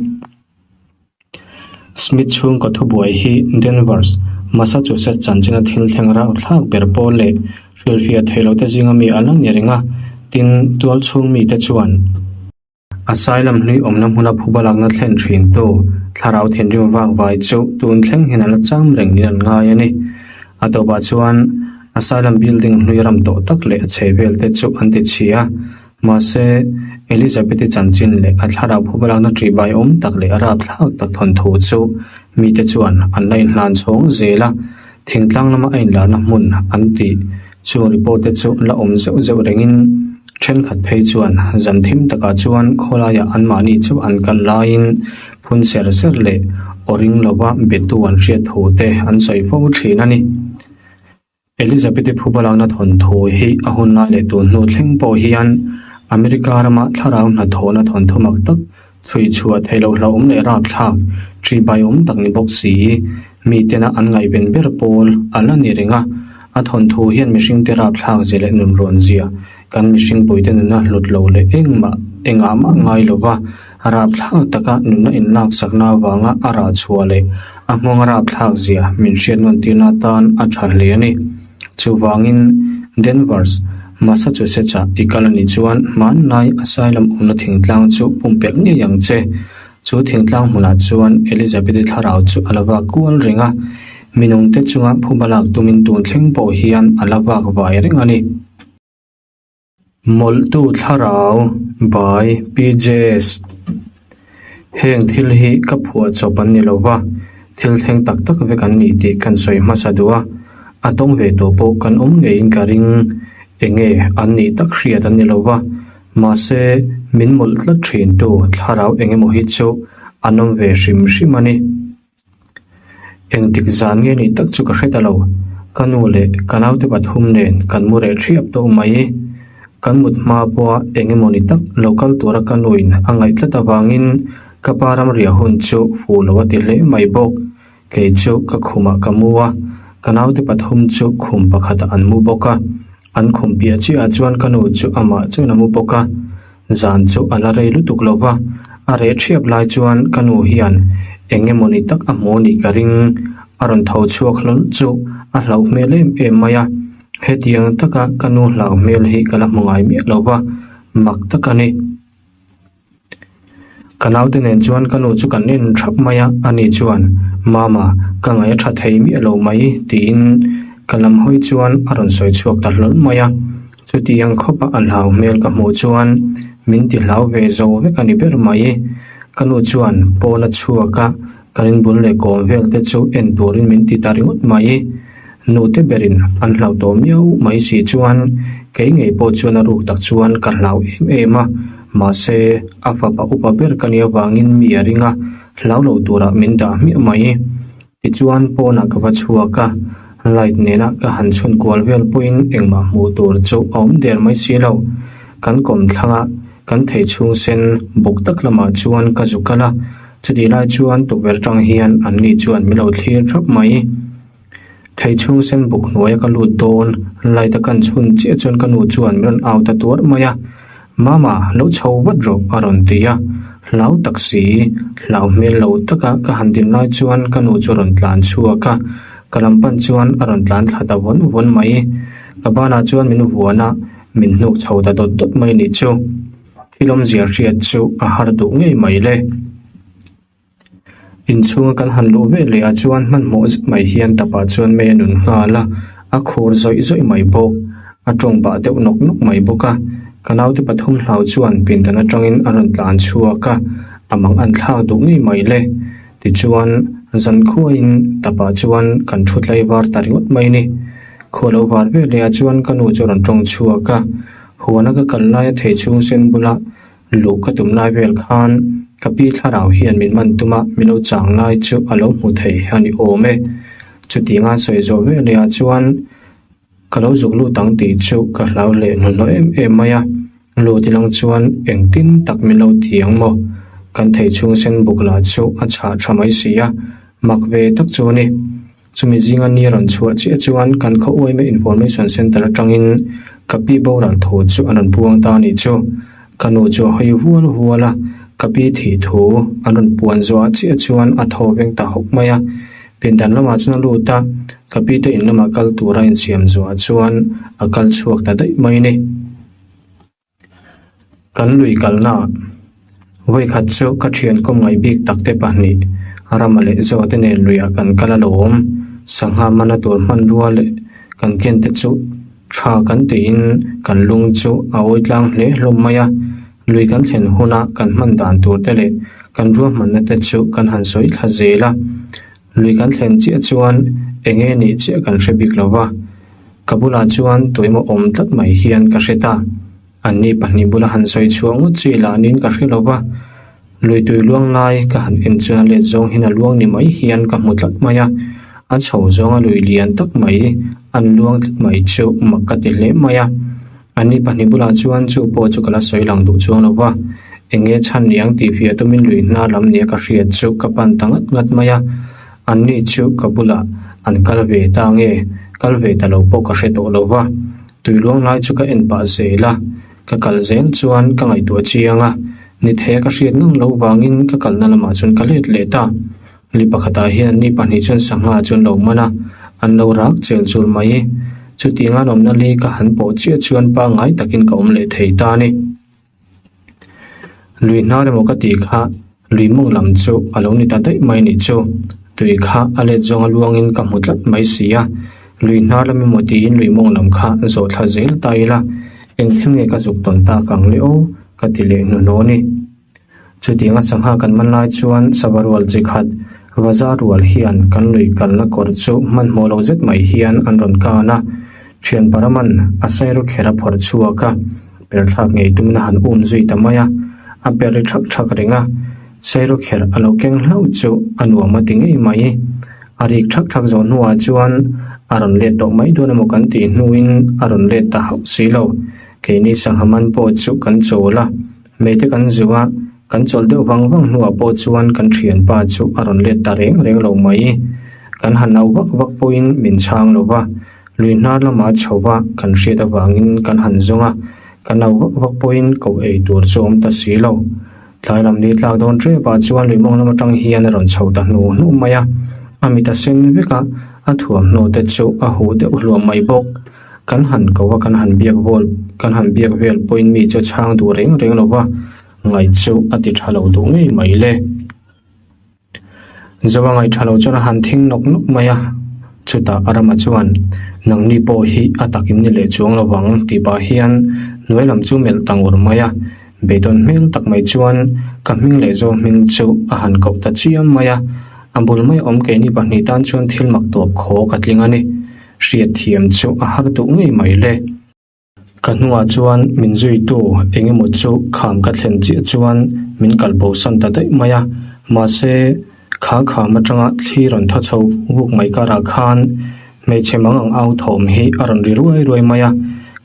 Smith chhungkaw thubuai hi Danvers, Massachusetts chanchina thil thleng rauhthlak ber pawl leh hrilhfiah theih lote zinga mi a la ni reng a, tin, tualchhung mite chuan Asylum hlui awmna hmuna phuba lakna thlen thintu thlarau thinrim vak vai chu tun thleng hian a la cham reng niin an ngai a ni. A tawpah chuan Asylum building hlui ram tawh tak leh a chhehvel te chu an ti chhia a. Mahse, Elizabeth-i chanchin leh a thlarau phubalakna ṭihbai awm tak leh a rapthlak tak thawnthu chu mite chuan an la inhlan chhawng zel a, thingtlang lama a inlarna hmun an tih chung report te chu la awm zeuh zeuh rengin thenkhat phei chuan zan thim takah chuan khawlaiah anmahni chauh an kal laiin phun ser ser leh aw ring lova betu an hriat thu te an sawi fo thin a ni. Elizabeth-i phubalakna thawnthu hi a hun lai leh tun hnu thleng pawh hian America rama thlarau hnathawhna thawnthu mak tak chhui chhuah theih loh hlauhawm leh rapthlak ṭihbai awm tak ni bawk si. Mitena an ngaihven ber pawl a la ni reng a, a thawnthu hian mihringte rapthlak zia leh nunrawn zia kan mihring puite nuna hlut lo leh engmah engah mah ngai lova rapthlak taka nunna inlaksakna avanga a rah chhuah leh a nghawng rapthlak zia min hriat nawn tirna atan a tha hle a ni. Chuvangin, Danvers, Massachusetts-ah i kal a nih chuan hmanlai asylum awmna thingtlang chu pumpelh ngei ang che. Chu thingtlang hmunah chuan Elizabeth-i thlarau chu a la vak kual reng a, minungte chunga phuba lak tumin tun thleng pawh hian a la vak vai reng a ni. Mawlhtu thlarau by PJS Heng thil hi ka phuah chawp an ni lo va, thil thleng tak tak vek an ni tih kan sawi hmasa duh a, a tawng ve tawh pawh kan awm ngeiin ka ring. Enge an nih tak hriat an ni lo va, mahse min mawlh tlat thintu thlarau eng emaw hi chu an awm ve hrim hrim a ni. Engtik zan nge nih tak chu ka hre ta lo. Ka nu leh ka naute pathum nen kan mu reh thiap tawh mai. Kan mut hma pawha eng emaw ni tak lo kal tura ka nuin a ngaih tlat avangin ka pa ramriah hun chu fuh lo a ti hle mai bawk. Kei chu ka khumah ka mu a, ka naute pathum chu khum pakhatah an mu bawk a. An khum piah chiahah chuan ka nu chu amah chuan a mu bawk a. Zan chu a la rei lutuk lo va, a reh thiap lai chuan ka nu hian eng emaw ni tak a hmu nih ka ring. A rawn tho chhuak hlawl chu a hlauh hmel em em mai a, hetiang taka ka nu hlau hmel hi ka la hmu ngai miah lo va, mak tak a ni. Ka naute nen chuan ka nu chu kan en thap mai a, ani chuan, Mama, ka ngaih a tha thei miah lo mai, tiin ka lam hawi chuan a rawn sawi chhuak ta hlawl mai a. Chutiang khawpa a hlau hmel ka hmuh chuan min ti hlau ve zo vek a ni ber mai. Ka nu chuan pawn a chhuak a, kan inbul leh kawm vel te chu en turin min ti ta ringawt mai. Nute berin an hlau tawh miau mai si chuan kei ngei pawh chuan a ruk tak chuan ka hlau em em a, mahse a fapa upa ber ka nih avangin mi a ring a, hlau lo turah min dah hmiah mai. Tichuan pawnah ka va chhuak a, light nena ka han chhun kual vel pawhin engmah hmuh tur chu a awm der mai si lo. Kan kawmthlanga kan thei chhung sen buk tak lamah chuan ka zu kal a, chutih lai chuan tukverh tang hian anni chuan min lo thlir thap mai. Thei chhung sen buk hnuaia ka lut dawn, light a kan chhun chiah chuan ka nu chuan min rawn au ta tuar mai a, Mama, lo chho vat rawh a rawn ti a, hlau tak si, hlau hmel lo taka ka han din lai chuan ka nu chu a rawn tlan chhuak a, ka lam pan chuan a rawn tlan thla ta vawn vawn mai. Ka banah chuan min vuan a, min hnuk chho ta dawt dawt mai nih chu. Thil awmzia hriat chu a har duh ngei mai le. Inchhunga kan han luh vel leh ah chuan hmanhmawh zet mai hian tapah chuan mei a nun nghal a, a khur zawih zawih mai bawk. A tawng bah deuh nawk nawk mai bawk a. Ka naute pathum hlau chuan pindan atangin a rawn tlan chhuak a, a mang an thlak duh ngei mai le. Tichuan, zan khuaiin tapah chuan kan thu tlai var ta ringawt mai a ni. Khua lo var vel leh ah chuan ka nu chu a rawn tawng chhuak a, huana ka kal laia thei chhung sen bula Luh ka tum lai vel khan ka pi thlarau hian min man tum a, min lo chang lai chu a lo hmu thei a ni awm e. Chutianga sawi zawh vel leh ah chuan ka lo zuk lut ang tih chu ka hlau leh hnuhnawh em em mai a, lut ilang chuan engtin tak min lo ti ang maw? Kan thei chhung sen buk lah chu a chhah tha mai si a, mak ve tak chu a ni. Chumi zinga ni rawn chhuah chiah chuan kan khaw uaima Information Centre atangin ka pi boral thu chu an rawn puang ta a nih chu. Ka nu chu a hawi hual hual a, ka pi thih thu an rawn puan zawhah chiah chuan a thaw veng ta hawk mai a. Pindan lamah chuan a lut a, ka pi te in lamah kal tura insiam zawhah chuan a kal chhuak ta daih mai a ni. Kan lui kalna vawikhat chu ka thian kawm ngaih bik tak te pahnih Rama leh Zoa te nen luiah kan kal a lo awm. Sangha mana tur hmanrua leh kan ken te chu tha kan tiin kan lung chu a awi tlang hle hlawm mai a. Lui kan thlen huna kan hman dan tur te leh kan ruahmanna te chu kan han sawi thla zel a. Lui kan thlen chiah chuan eng nge nih chiah kan hre bik lo va. Ka bulah chuan tuimaw awm tlat mai hian ka hre ta. Anni pahnih bula han sawi chhuah ngawt chi lah niin ka hre lo va. Lui tui luang lai ka han en chuan a let zawng hian a luang ni mai hian ka hmu tlat mai a. A chho zawnga lui lian tak mai an luang tlat mai chu mak ka ti hle mai a. Anni pahnih bulah chuan chu pawh chu ka la sawi lang duh chuang lo va. Eng nge chhan ni ang tih fiah tumin lui hna lam nia ka hriat chu ka pan ta ngat ngat mai a. Anni chu ka bulah an kal ve ta nge, kal ve ta lo pawh ka hre tawh lo va. Tui luang lai chu ka en pah zel a, ka kal zel chuan ka ngaihtuah chiang a, ni thei a ka hriat ngang loh vangin ka kalna lamah chuan ka let leh ta. Ni pakhatah hian anni pahnih chuan sangha chu an lo man a, an lo rak chel chul mai. Chutiang an awmna li ka han pawh chiah chuan pangngai takin ka awm leh thei ta a ni. Lui hnar emaw ka tih kha lui mawng lam chu a lo ni ta daih mai nih chu. Tui kha a let zawng a luangin ka hmu tlat mai si a. Lui hnar lam emaw tiin lui mawng lam kha zawh thla zel ta ila eng thil nge ka zuk tawn tak ang le aw ka ti leh hnuhnawh a ni. Chutianga sangha kan man lai chuan sava rual chi khat vaza rual hian kan lui kalna kawr chu hmanhmawh lo zet mai hian an rawn kan a. Thian Paraman a sairu kher a phawrh chhuak a, per thlak ngei tumin a han um zui ta mai a, a per ri thak thak reng a, sairu kher a lo keng hlauh chu a nuam a ti ngei mai. A rik thak thak zawh hnuah chuan a rawn let tawh mai dawn emaw kan tih hnuin a rawn let ta hauh si lo. Keini sangha man pawh chu kan chawl a, mei te kan zu a, kan chawlh deuh vang vang hnuah pawh chuan kan thianpa chu a rawn let ta reng reng lo mai. Kan han au vak vak pawhin min chhang lo va. Lui hnar lamah chho va kan hriat avangin kan han zawng a, kan au vak vak pawhin koh ei tur chu awm ta si lo. Tlai lam ni tlak dawn ṭepah chuan lui mawng lam aṭang hian a rawn chho ta hnu hnu mai a, a mit a sen vek a, a thuamhnaw te chu a huh deuh hluam mai bawk. Kan han ko a, kan han biak vawl, kan han biak vel pawhin mi chu a chhang duh reng reng lo va. Ngaih chu a ti tha lo duh ngei mai le. Zoa ngaih tha lo chuan a han thing nawk nawk mai a, chutah a rama chuan, Nangni pawh hi a tak in ni leh chuang lo vang tih pah hian hnuai lam chu melh ta ngur mai a, beidawn hmel tak mai chuan ka hming leh Zoa hming chu a han koh ta chiam mai a, a bul mai awm keini pahnih tan chuan thil mak tawp khaw ka tling a ni. Hriatthiam chu a har duh ngei mai le. Ka hnungah chuan min zuitu eng emaw chu kham ka thlen chiah chuan min kal bosan ta daih mai a, mahse kha kham atanga thli rawn thaw chho vuk mai karah khan hmeichhe mang ang au thawm hi a rawn ri ruai ruai mai a,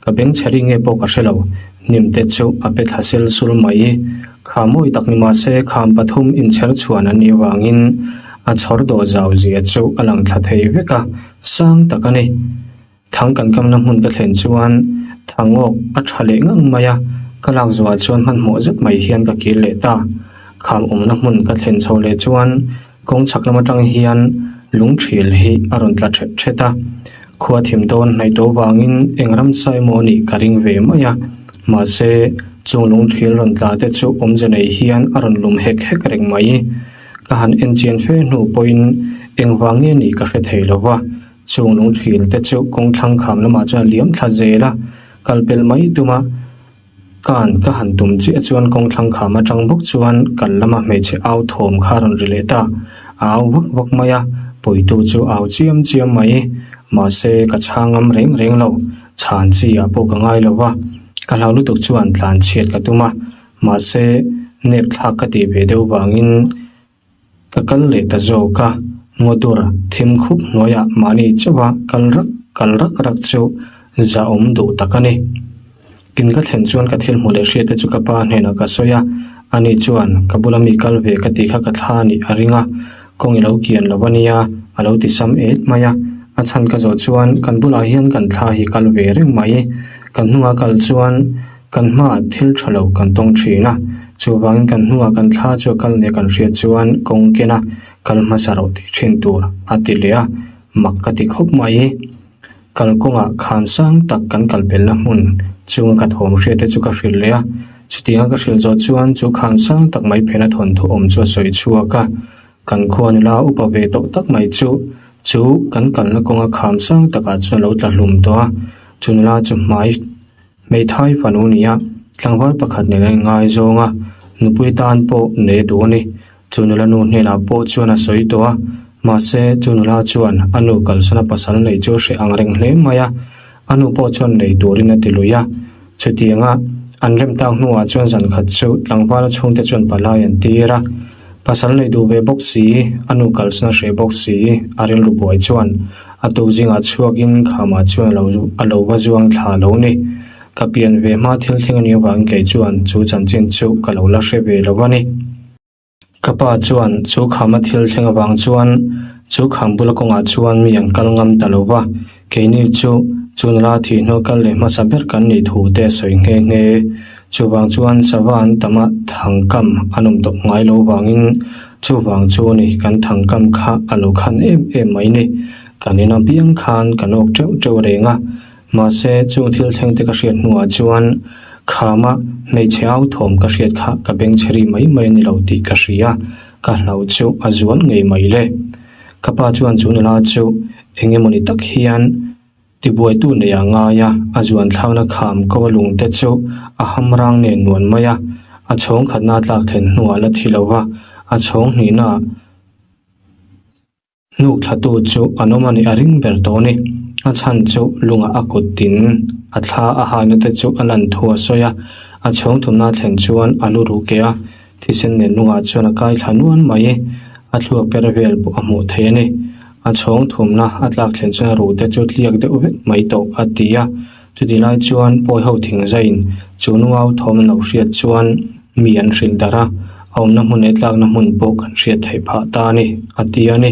ka bengchhe ri nge pawh ka hre lo, hnim te chu a pe thla sel sul mai. Kha mawi tak ni mahse kham pathum inchher chhuan an nih avangin a chhawr dawh zau zia chu a lang thla thei vek a, sang tak a ni. Thang kan kamna hmun ka thlen chuan Thangawk a tha leh ngang mai a, ka lak zuah chuan hmanhmawh zet mai hian ka kir leh ta. Kham awmna hmun ka thlen chho leh chuan kawng chhak lam atang hian lung thil hi a rawn tla thet thet a. Khua thim dawn hnaih tawh vangin eng ramsa emaw nih ka ring ve mai a, mahse chung lung thil rawn tla te chu awmze nei hian a rawn lum hek hek reng mai. Ka han en chian fe hnu pawhin engvang nge nih ka hre thei lo va. Chung lung thil te chu kawngthlang kham lamah chuan a liam thla zel a, kal pelh mai tum a, kan ka han tum chiah chuan kawngthlang kham atang bawk chuan kal lama hmeichhe au thawm kha a rawn ri leh ta, a au vak vak mai a, puitu chu au chiam chiam mai, mahse ka chhang ngam reng reng lo, chhan chi ah pawh ka ngai lo va, ka hlau lutuk chuan tlan chhiat ka tum a, mahse nep thlak ka tih ve deuh vangin. Ka kal leh ta zawk a, ngawdur thim khup hnuaiah mahni chauha kal rak kal rak rak chu zahawm duh tak a ni. Tin ka thlen chuan ka thil hmuh leh hriat te chu ka pa hnenah ka sawi a, ani chuan ka bula mi kal ve ka tih kha ka thla a nih a ring a, kawng i lo kian lo a nia a lo ti sam et mai a, a chhan ka zawh chuan kan bulah hian kan thla hi kal ve reng mai, kan hnunga kal chuan Kan hmaah thil tha lo kan tawng thin a, chuvangin kan hnungah kan thla chu a kal nia kan hriat chuan kawng kena kal hmasa rawh tih thin tur a ti leh a, mak ka ti khawp mai. Kalkawngah kham sang tak kan kal pelhna hmun chunga ka thawm hriat te chu ka hrilh leh a, chutianga ka hrilh zawh chuan chu kham sang tak mai phena thawnthu awm chu a sawi chhuak a, kan khua nula upa ve tawh tak mai chu chu kan kalna kawnga kham sang takah chuan a lo tla hlum tawh a, chu nula chu hmai Hmeithai fanu nia, tlangval pakhat nen a inngaizawng a, nupui tan pawh nei a duh a ni. Chu nula nu hnenah pawh chuan a sawi tawh a, mahse chu nula chuan a nu kalsana pasal neih chu a hreh ang reng hle mai a, a nu pawh chuan nei turin a ti lui a. Chutianga an rem tak hnuah chuan zan khat chu tlangvala chhungte chuan palai an tir a, pasal nei duh ve bawk si, a nu kalsana hreh bawk si, a rilru buai chuan A tuk zingah chhuakin khamah chuan a lo va zuang thla lo ni. Ka pian ve hma thil thleng a nih avangin kei chuan chu chanchin chu ka lo la hre ve lo a ni. Ka pa chuan chu khama thil thleng avang chuan chu kham bula kawngah chuan mi an kal ngam ta lo va, keini chu chu nula thih hnu kal leh hmasa ber kan nih thu te a sawi nghe nghe. Chuvang chuan sava an tam a thangkam an awm tawh ngai lo vangin chuvang chu a ni kan thangkam kha a lo khan em em mai ni. Kan in apiang khan kan awk teuh teuh reng a, mahse chung thil thleng te ka hriat hnuah chuan khama hmeichhe au thawm ka hriat kha ka bengchhe ri mai mai a ni lo tih ka hria, ka hlauh chu a zual ngei mai le. Ka pa chuan chu nula chu eng emawni tak hian Tibuaitu nei a ngai a, a zuan thlakna kham ko a lungte chu a ham rang nen nuan mai a, a chhawng khatna tlak thlen hnuah la thi lo va, a chhawng hnihna hnuk thlatu chu an awm a nih a ring ber tawh a ni. A chhan chu lungah a kut tin a thla a haina te chu a lan thu a sawi a, a chhawng thumna thlen chuan a lu ru keh a, thisen nen lungah chuan a kai thla nuan mai. A thluak per vel pawh a hmuh theih a ni. A chhawng thumna a tlak thlen chuan a ruh te chu tliak deuh vek mai tawh a ti a. Chuti lai chuan pawi ho thing zaiin chu nuau thawm an lo hriat chuan mi an hrilh darh a, a awmna hmun leh tlakna hmun pawh kan hriat theih phah ta a ni, a ti a ni.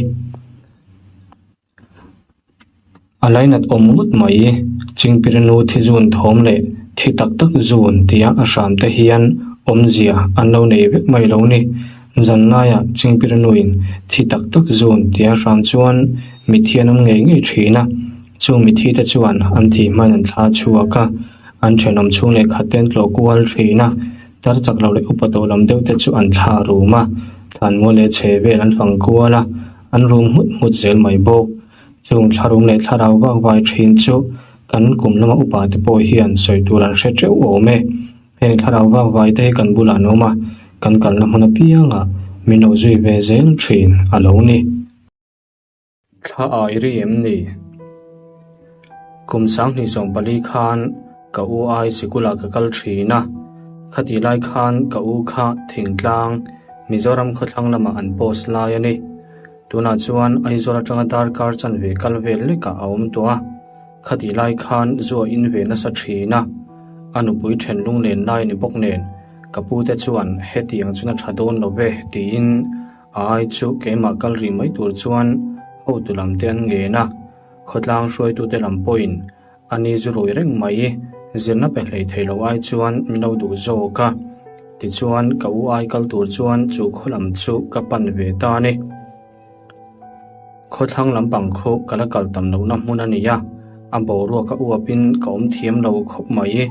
A lainat awm ngawt mai, Chingpirinu thi zun thawm leh thi tak tak zun tia a hram te hian awmzia an lo nei vek mai lo ni. Zan laiah Chingpirinuin thi tak tak zun tia hram chuan mithi an awm ngei ngei thin a, chung mithi te chuan an thih hman an thla chhuak a, an thenawm chhung leh khat te an tlawh kual thin a. Tar chak lo leh upa tawh lam deuh te chu an thla rum a, thlanmual leh chhe vel an fang kual a, an rum nghut nghut zel mai bawk. Chung thlarum leh thlarau vak vai thin chu kan kum lama upa te pawh hian sawi tur an hre teuh awm e. Heng thlarau vak vai te hi kan bulah an awm a, kan kalna hmun apiangah min lo zui ve zel thin a lo ni. Thla ai ri em ni? Kum sanghnih 14 khan ka u ai sikulah ka kal thin a, khatih lai khan ka u kha thingtlang Mizoram khawthlang lamah an post lai a ni. Tunah chuan Aizawl atanga darkar chanve kal vel lekah a awm tawh a, khatih lai khan zu a in ve nasa thin a, a nupui then lunglen lai a ni bawk nen ka pute chuan hetiang chuan a tha dawn lo ve tiin A ai chu keimah kal rih mai tur chuan hotu lam te an ngen a, khawtlang hruaitute lam pawhin a ni zu rui reng mai, zirna pe hlei thei lo ai chuan min lo duh zawk a. Tichuan ka u ai kal tur chuan chu khaw lam chu ka pan ve ta a ni. Khawthlang lampang khu ka la kal tam lohna hmun a ni a, a boruak a uapin ka awm thiam lo khawp mai.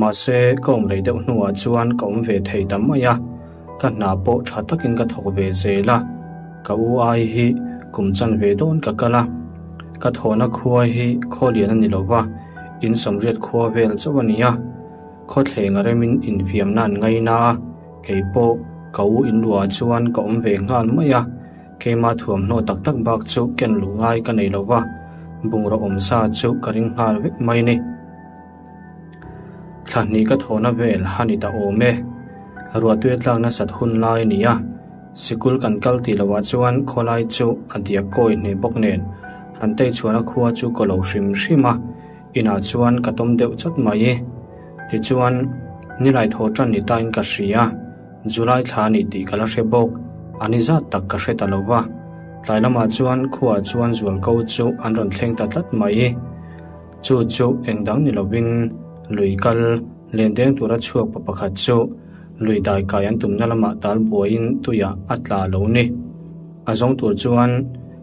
Mahse, ka awm rei deuh hnuah chuan ka awm ve thei ta mai a, ka hna pawh tha takin ka thawk ve zel a, ka u ai hi kum chan ve dawn ka kal a, ka thawhna khua hi khaw lian a ni lo va, in sawmriat khua vel chauh a ni a, khawthleng a remin infiamna an ngaina a, kei pawh ka u inluah chuan ka awm ve nghal mai a, keimah thuamhnaw tak tak bak chu ken luh ngai ka nei lo va, bungraw awmsa chu ka ring nghal vek mai ni. Thla hnih ka thawhna vel a ni ta awm e. Ruahtui a tlak nasat hun lai a ni a, sikul kan kal tih lohah chuan khawlai chu a diak kawi hneh bawk nen han tei chhuahna khua chu ka lo hrim hrim a, inah chuan ka tawm deuh chawt mai. Tichuan, nilai thaw tan ni tain ka hria, July thla a ni tih ka la hre bawk, a ni zat tak ka hre ta lo va. Tlai lamah chuan khuaah chuan zualko chu an rawn thleng ta tlat mai. Chu chu eng dang ni lovin lui kal len deng tura chhuak pa pakhat chu lui dai kai an tumna lamah tal buaiin tuiah a tla lo ni. A zawng tur chuan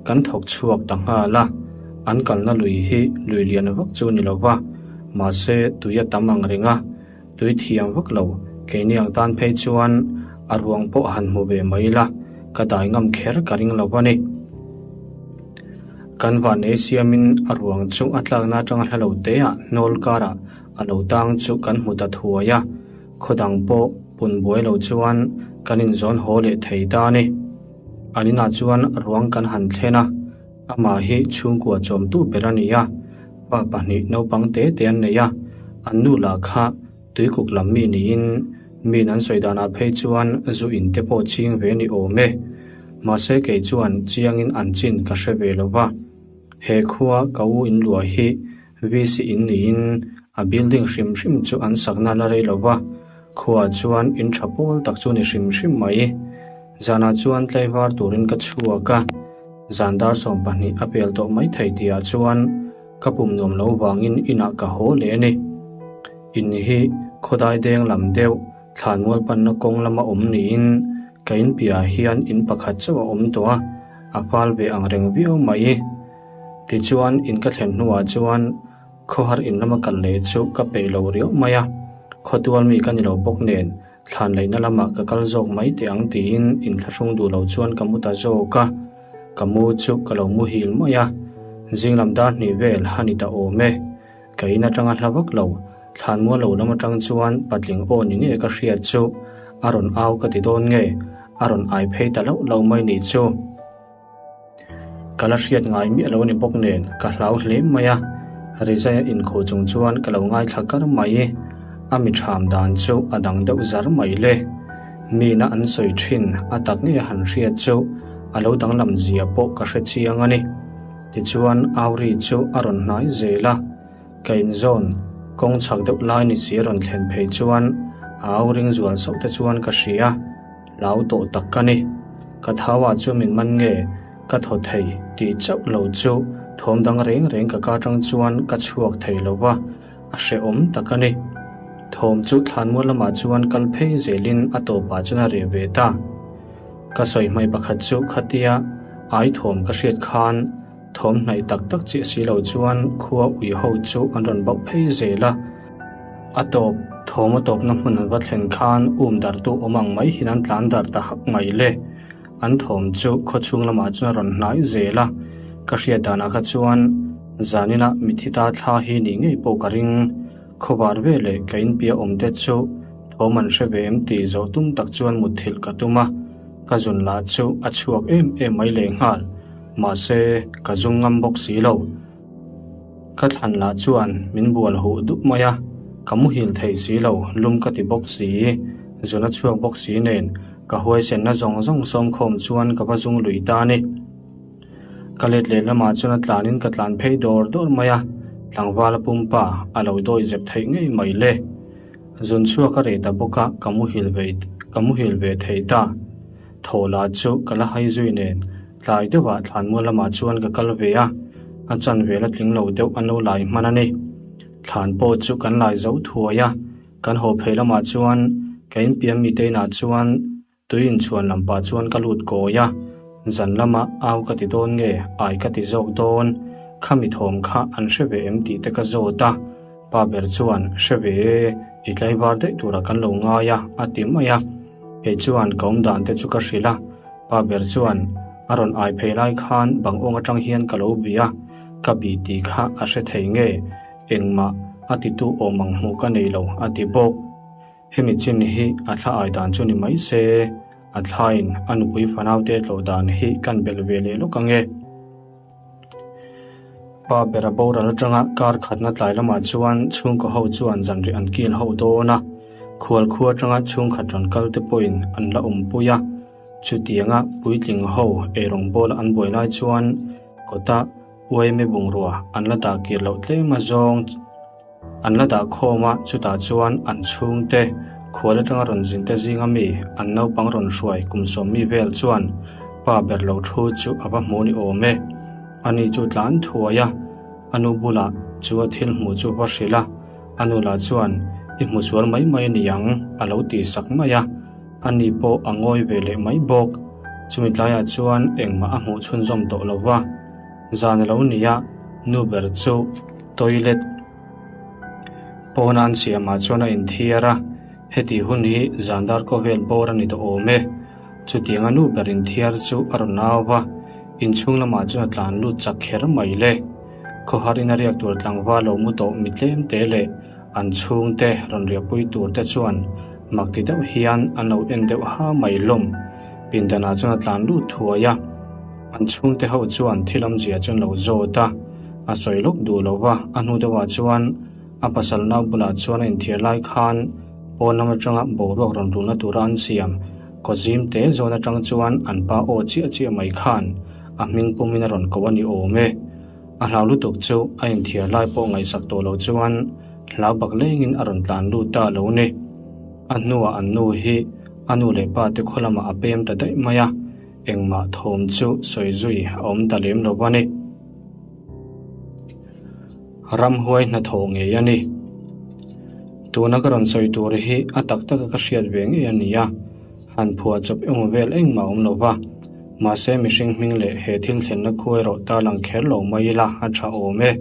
kan thawk chhuak ta nghal a, an kalna lui hi lui lian vak chu ni lova, mahse tui a tam ang reng a, tui thiam vak lo keini ang tan phei chuan a ruang pawh han hmu ve mai la, ka dai ngam kher ka ring lo a ni. Kan vanei siamin a ruang chu a tlakna atanga hla lo teah hnawl karah a lo tang chu kan hmu ta thuai a, khaw dang pawh pun buai lo chuan kan inzawn haw leh thei ta a ni. An inah chuan ruang kan han thlen a, amah hi chhungkua chawmtu ber a ni a, pa pahnih naupang te te an nei a, an nu lah kha Tuikuk lam mi niin min an sawi danah phei chuan zu in te pawh ching ve ni awm e. Mahse kei chuan chiangin an chin ka hre ve lo va. He khua ka u in luah hi VC in niin a building hrim hrim chu an sakna la rei lo va, khuaah chuan in tha pawl tak chu ni hrim hrim mai. Zanah chuan tlaivar turin ka chhuak a, zan dar 12 a pel tawh mai thei tihah chuan Ka pum nuam lo vangin inah ka haw leh a ni. In hi khawdai deng lam deuh thlanmual panna kawng lama awm niin ka in piahah hian in pakhat chauh a awm tawh a, a fal ve ang reng viau mai. Tichuan in ka thlen hnuah chuan khawhar in lama kal leh chu ka peih lo riau mai a, khawtual mi ka ni lo bawk nen Thlan leihna lamah ka kal zawk mai teh ang tiin inthlahrung duh lo chuan ka mu ta zawk a, ka mu chu ka lo muhil mai a, zinglam dar hnih vel a ni ta awm e. Ka in atanga hla vak lo, thlan mual lo lam atang chuan patling aw ni nge ka hriat chu a rawn au ka ti dawn nge, a rawn ai phei ta loh lo mai nih chu. Ka la hriat ngai miah lo a ni bawk nen ka hlau hle mai a, Rizai a inkhuh chung chuan ka lo ngaithla kar mai. A mi ṭham dan chu a dang deuh zar mai le. Mina an sawi ṭhin a tak ngei a han hriat chu a lo danglam zia pawh ka hre chiang a ni. Tichuan Auri chu a rawn hnai zel a, ka inzawn kawng chhak deuh lai ni si a rawn thlen phei chuan a au ring zual sauh te chuan ka hria. Hlau tawh tak ka ni. Ka thauah chu min man nge ka thaw thei tih chauh lo chu thawm dang reng reng ka ka tang chuan ka chhuak thei lo va, a hrehawm tak a ni. Thawm chu thlanmual lamah chuan kal phei zelin a tawpah chuan a reh ve ta. Ka sawi hmai pakhat chu khatia ai thawm ka hriat khan thawm hnaih tak tak chiah si lo chuan khua ui ho chu an rawn bauh phei zel a. A tawp, thawm a tawpna hmun an va thlen khan um darhtu awm ang mai hian an tlan darh ta hak mai le. An thawm chu khawchhung lamah chuan a rawn hnai zel a, ka hriat danah kha chuan zanina mithi ta thla hi nih ngei pawh ka ring. Khawvar ve leh ka inpia awm te chu thawm an hre ve em tih zawh tum tak chuan mutthilh ka tum a, ka zun lah chu a chhuak em em mai lehnghal, mahse ka zung ngam bawk si lo. Ka thlan lah chuan min bual huh dup mai a, ka muhil thei si lo, lum ka ti bawk si, zun a chhuak bawk si nen ka huaisenna zawng zawng sawmkhawm chuan ka va zung lui ta a ni. Ka let leh lamah chuan a tlanin ka tlan phei dawr dawr mai a, tlangval a pumpa a lo dawi zep theih ngei mai le. Zun chhuak a reh ta bawk a, ka muhil ve ka muhil ve thei ta. Thaw lah chu ka la hai zui nen tlai deuhah thlanmual lamah chuan ka kal ve a, a chanvel a tling lo deuh an lo lai hman a ni. Thlan pawh chu kan lai zo thuai a, kan haw phei lamah chuan ka inpiam mite inah chuan Tui inchhuan lam pah chuan ka lut kawi a, zan lama au ka ti dawn nge ai ka ti zawk dawn, khami thawm kha an hre ve em tih te ka zawt a, pa ber chuan hre ve e, i tlaivar daih turah kan lo ngai a a ti mai a, kei chuan ka awm dan te chu ka hrilh a, pa ber chuan a rawn ai phei lai khan bang awng atang hian ka lo bih a, ka bih tih kha a hre thei nge, engmah a titu awm ang hmuh ka nei lo a ti bawk. Hemi chin hi a thla ai dan chu ni mai se, a thlain a nupui fanaute tlawh dan hi kan belh ve leh lawk ang e. Pa bera boral atanga kar khatna tlai lamah chuan chhungkaw ho chuan zanriah an kil ho dawn a, khual khua atanga chhungkhat rawn kal te pawhin an la awmpui a. Chutianga puitling ho eirawng bawla an buai lai chuan kawta uaime bungrua an la dah kir loh tlem azawng An la dah khawm a, chutah chuan an chhungte, khual atanga rawn zinte zinga mi, an naupang rawn hruai kum sawmmi vel chuan pa ber lo thu chu a va hmu ni awm e. Ani chu tlan thuai a, a nu bulah chu a thil hmuh chu va hrilh a, a nu lah chuan i hmu sual mai mai a ni ang a lo tih sak mai a, ani pawh a ngawi ve leh mai bawk. Chumi tlaiah chuan engmah a hmuh chhunzawm tawh lo va. Zan a lo ni a, nu ber chu toilet pawna an siamah chuan a inthiar a, heti hun hi zan dar khawvel bawr a ni tawh awm e. Chutianga nu ber inthiar chu a rawn au va, inchhung lamah chuan a tlan lut chak kher mai le. Khawhar ina riak tur tlangval lo mu tawh mi tlem te leh an chhungte rawn riahpui tur te chuan mak ti deuh hian an lo en deuh ha mai hlawm. Pindanah chuan a tlan lut thuai a. An chhungte ho chuan thil awmzia chu an lo zawt a, a sawi lawk duh lo va, a hnu deuhah chuan a pasal nau bulah chuan a inthiar lai khan pawn lam atanga boruak rawn rulna tura an siam kaw zim te zawn atang chuan an pa aw chiah chiah mai khan a hming pumin a rawn ko a ni awm e. A hlau lutuk chu a inthiar lai pawh ngaihsak tawh lo chuan hlau bak lengin a rawn tlan lut ta lo ni. A hnuah an nu hi a nu leh pa te khaw lamah a pem ta daih mai a. Engmah thawm chu sawi zui a awm ta lem lo a ni. Ramhuai hnathawh ngei a ni. Tuna ka rawn sawi tur hi a tak taka ka hriat ve ngei a ni a, han phuah chawp emaw vel engmah a awm lo va. Mahse mihring hming leh he thil thlenna khu erawh tarlang kher lo mai ila a tha awm e.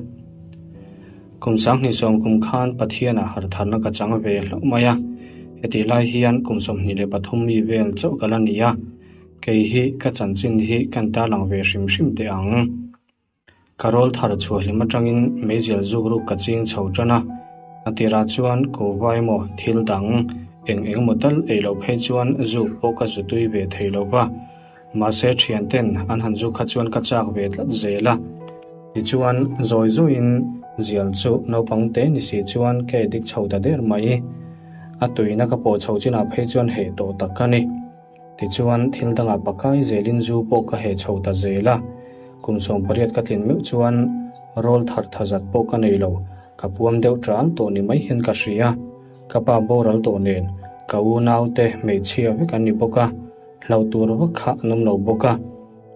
Kum sanghnih sawm kum khan Pathianah hartharna ka chang ve hlauh mai a, hetih lai hian kum 23 mi vel chauh ka la ni a. Kei hi ka chanchin hi kan tarlang ve hrim hrim teh ang. Ka rawl thar chhuah hlim atangin meizial zuk ruk ka ching chho tan a, a tirah chuan kuhva emaw thil dang eng eng emaw tal ei loh phei chuan zuk pawh ka zu tui ve thei lo va, mahse thian ten an han zuk kha chuan ka chak ve tlat zel a. Tichuan zawi zawiin zial chu naupang te ni si chuan ka addict chho ta der mai. A tuina ka pawh chho chinah phei chuan heh tawh tak ka ni. Tichuan, thil dangah pakai zelin zu pawh ka heh chho ta zel a. Kum 18 ka tlin meuh chuan rawl thar tha zat pawh ka nei lo, ka puam deuh ṭal tawh ni mai hian ka hria. Ka pa boral tawh nen, ka unaute hmeichhia vek an ni bawk a, hlauh tur vak kha an awm lo bawk a,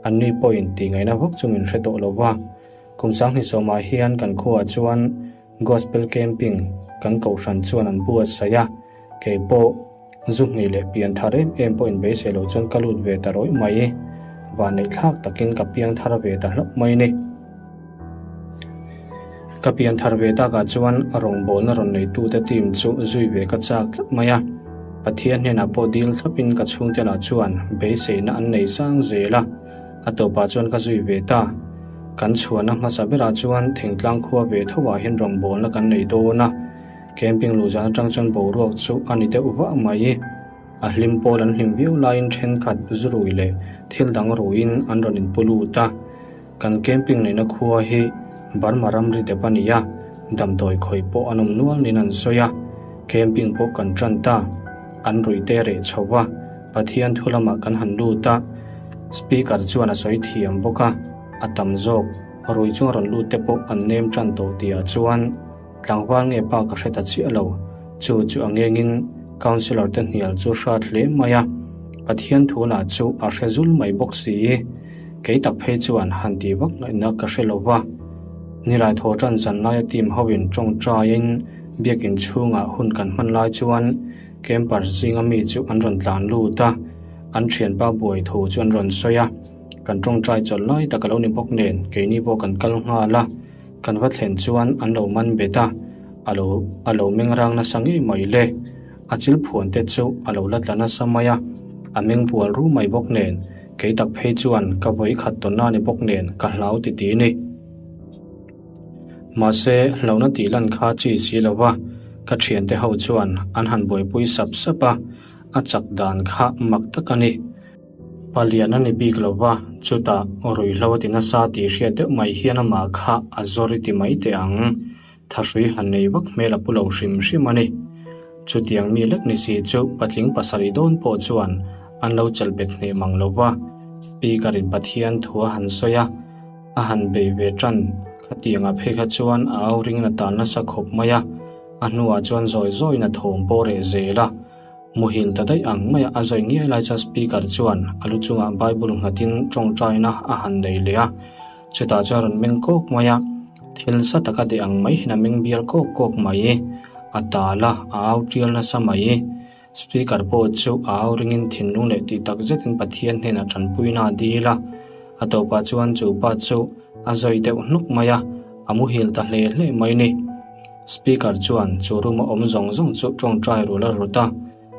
anni pawhin tihngaihna vak chu min hre tawh lo va. Kum sanghnih sawmah hian kan khuaah chuan Gospel Camping kan kohhran chuan an buatsaih a, kei pawh, Zu hnih leh pian thar em em pawh inbeisei loh chuan ka lut ve ta rawih mai. Vanneih thlak takin ka piang thar ve ta hlauh mai ni. Ka pian thar ve takah chuan rawngbawlna rawn neitute team chu zui ve ka chak tlat mai a. Pathian hnenah pawh dil thlapin ka chhungte lah chuan beiseina an nei sang zel a, a tawpah chuan ka zui ve ta. Kan chhuahna hmasa berah chuan thingtlang khua ve tho ah hian rawngbawlna kan nei dawn a, camping luh zan atang chuan boruak chu a ni deuh vah mai. A hlim pawl an hlim viau laiin thenkhat zu rui leh thil dang ruiin an rawn inpu lut a. Kan camping neihna khua hi Burma ramri dep a ni a, damdawi khawih pawh an awm nual niin an sawi a. Camping pawh kan tan ta. An ruih te reh chho a, Pathian thu lamah kan han lut a. Speaker chuan a sawi thiam bawk a, a tam zawk rui chunga rawn lut te pawh an nem tan tawh tihah chuan Tlangval nge pa ka hre ta chiah lo. Chu chu a ngengin Councillor te hnial chu hrat hle mai a, Pathian thu lah chu a hre zul mai bawk si. Kei tak phei chuan han tih vak ngaihna ka hre lo va. Nilai thaw tan zan laia team hoin tawngtaiin biakin chhungah hun kan hman lai chuan campers zinga mi chu an rawn tlan lut a, an thianpa buai thu chu an rawn sawi a. Kan tawngtai chawlh lai tak a lo ni bawk nen keini pawh kan kal nghal a. Kan va thlen chuan an lo man bet a, a lo a lo meng rang nasa ngei mai le. A chil phuan te chu a lo la tla nasa mai a, a meng bual ru mai bawk nen, kei tak phei chuan ka vawi khat tawn a ni bawk nen ka hlau ti ti ni. Mahse, hlauhna tih lan kha chi si lo va, ka thiante ho chuan an han buaipui sap sap a, a chak dan kha mak tak a ni. Palian a ni bik lo va, chutah ruihhlo a ti nasa tih hriat deuh mai hian amah kha a zawr i ti mai teh ang. Thahrui han nei vak hmel a pu lo hrim hrim a ni. Chutiang mi lek ni si chu patling pasarih dawn pawh chuan an lo chelh bet hneh mang lo va, Speaker in Pathian thu a han sawi a, a han bei ve tan. Khatiangah phei kha chuan a au ringin a tan nasa khawp mai a, a hnuah chuan zawi zawiin a thawm pawh reh zel a. Muhil ta daih ang maia a zawi ngiai lai chuan speaker chuan a lu chungah Bible nghatin tawngtaina a han nei leh a, chutah chuan rawn meng kawk mai a, thil sa taka deh ang mai hian a meng bial kawk kawk mai, a tal a, a au tial nasa mai. Speaker pawh chu a au ringin thinlung leh tih tak zetin Pathian hnenah tanpuina a dil a, a tawpah chuan chu pa chu a zawi deuh hnuk mai a, a muhil ta hle hle mai ni. Speaker chuan chu room a awm zawng zawng chu tawngtai rul a rawt a,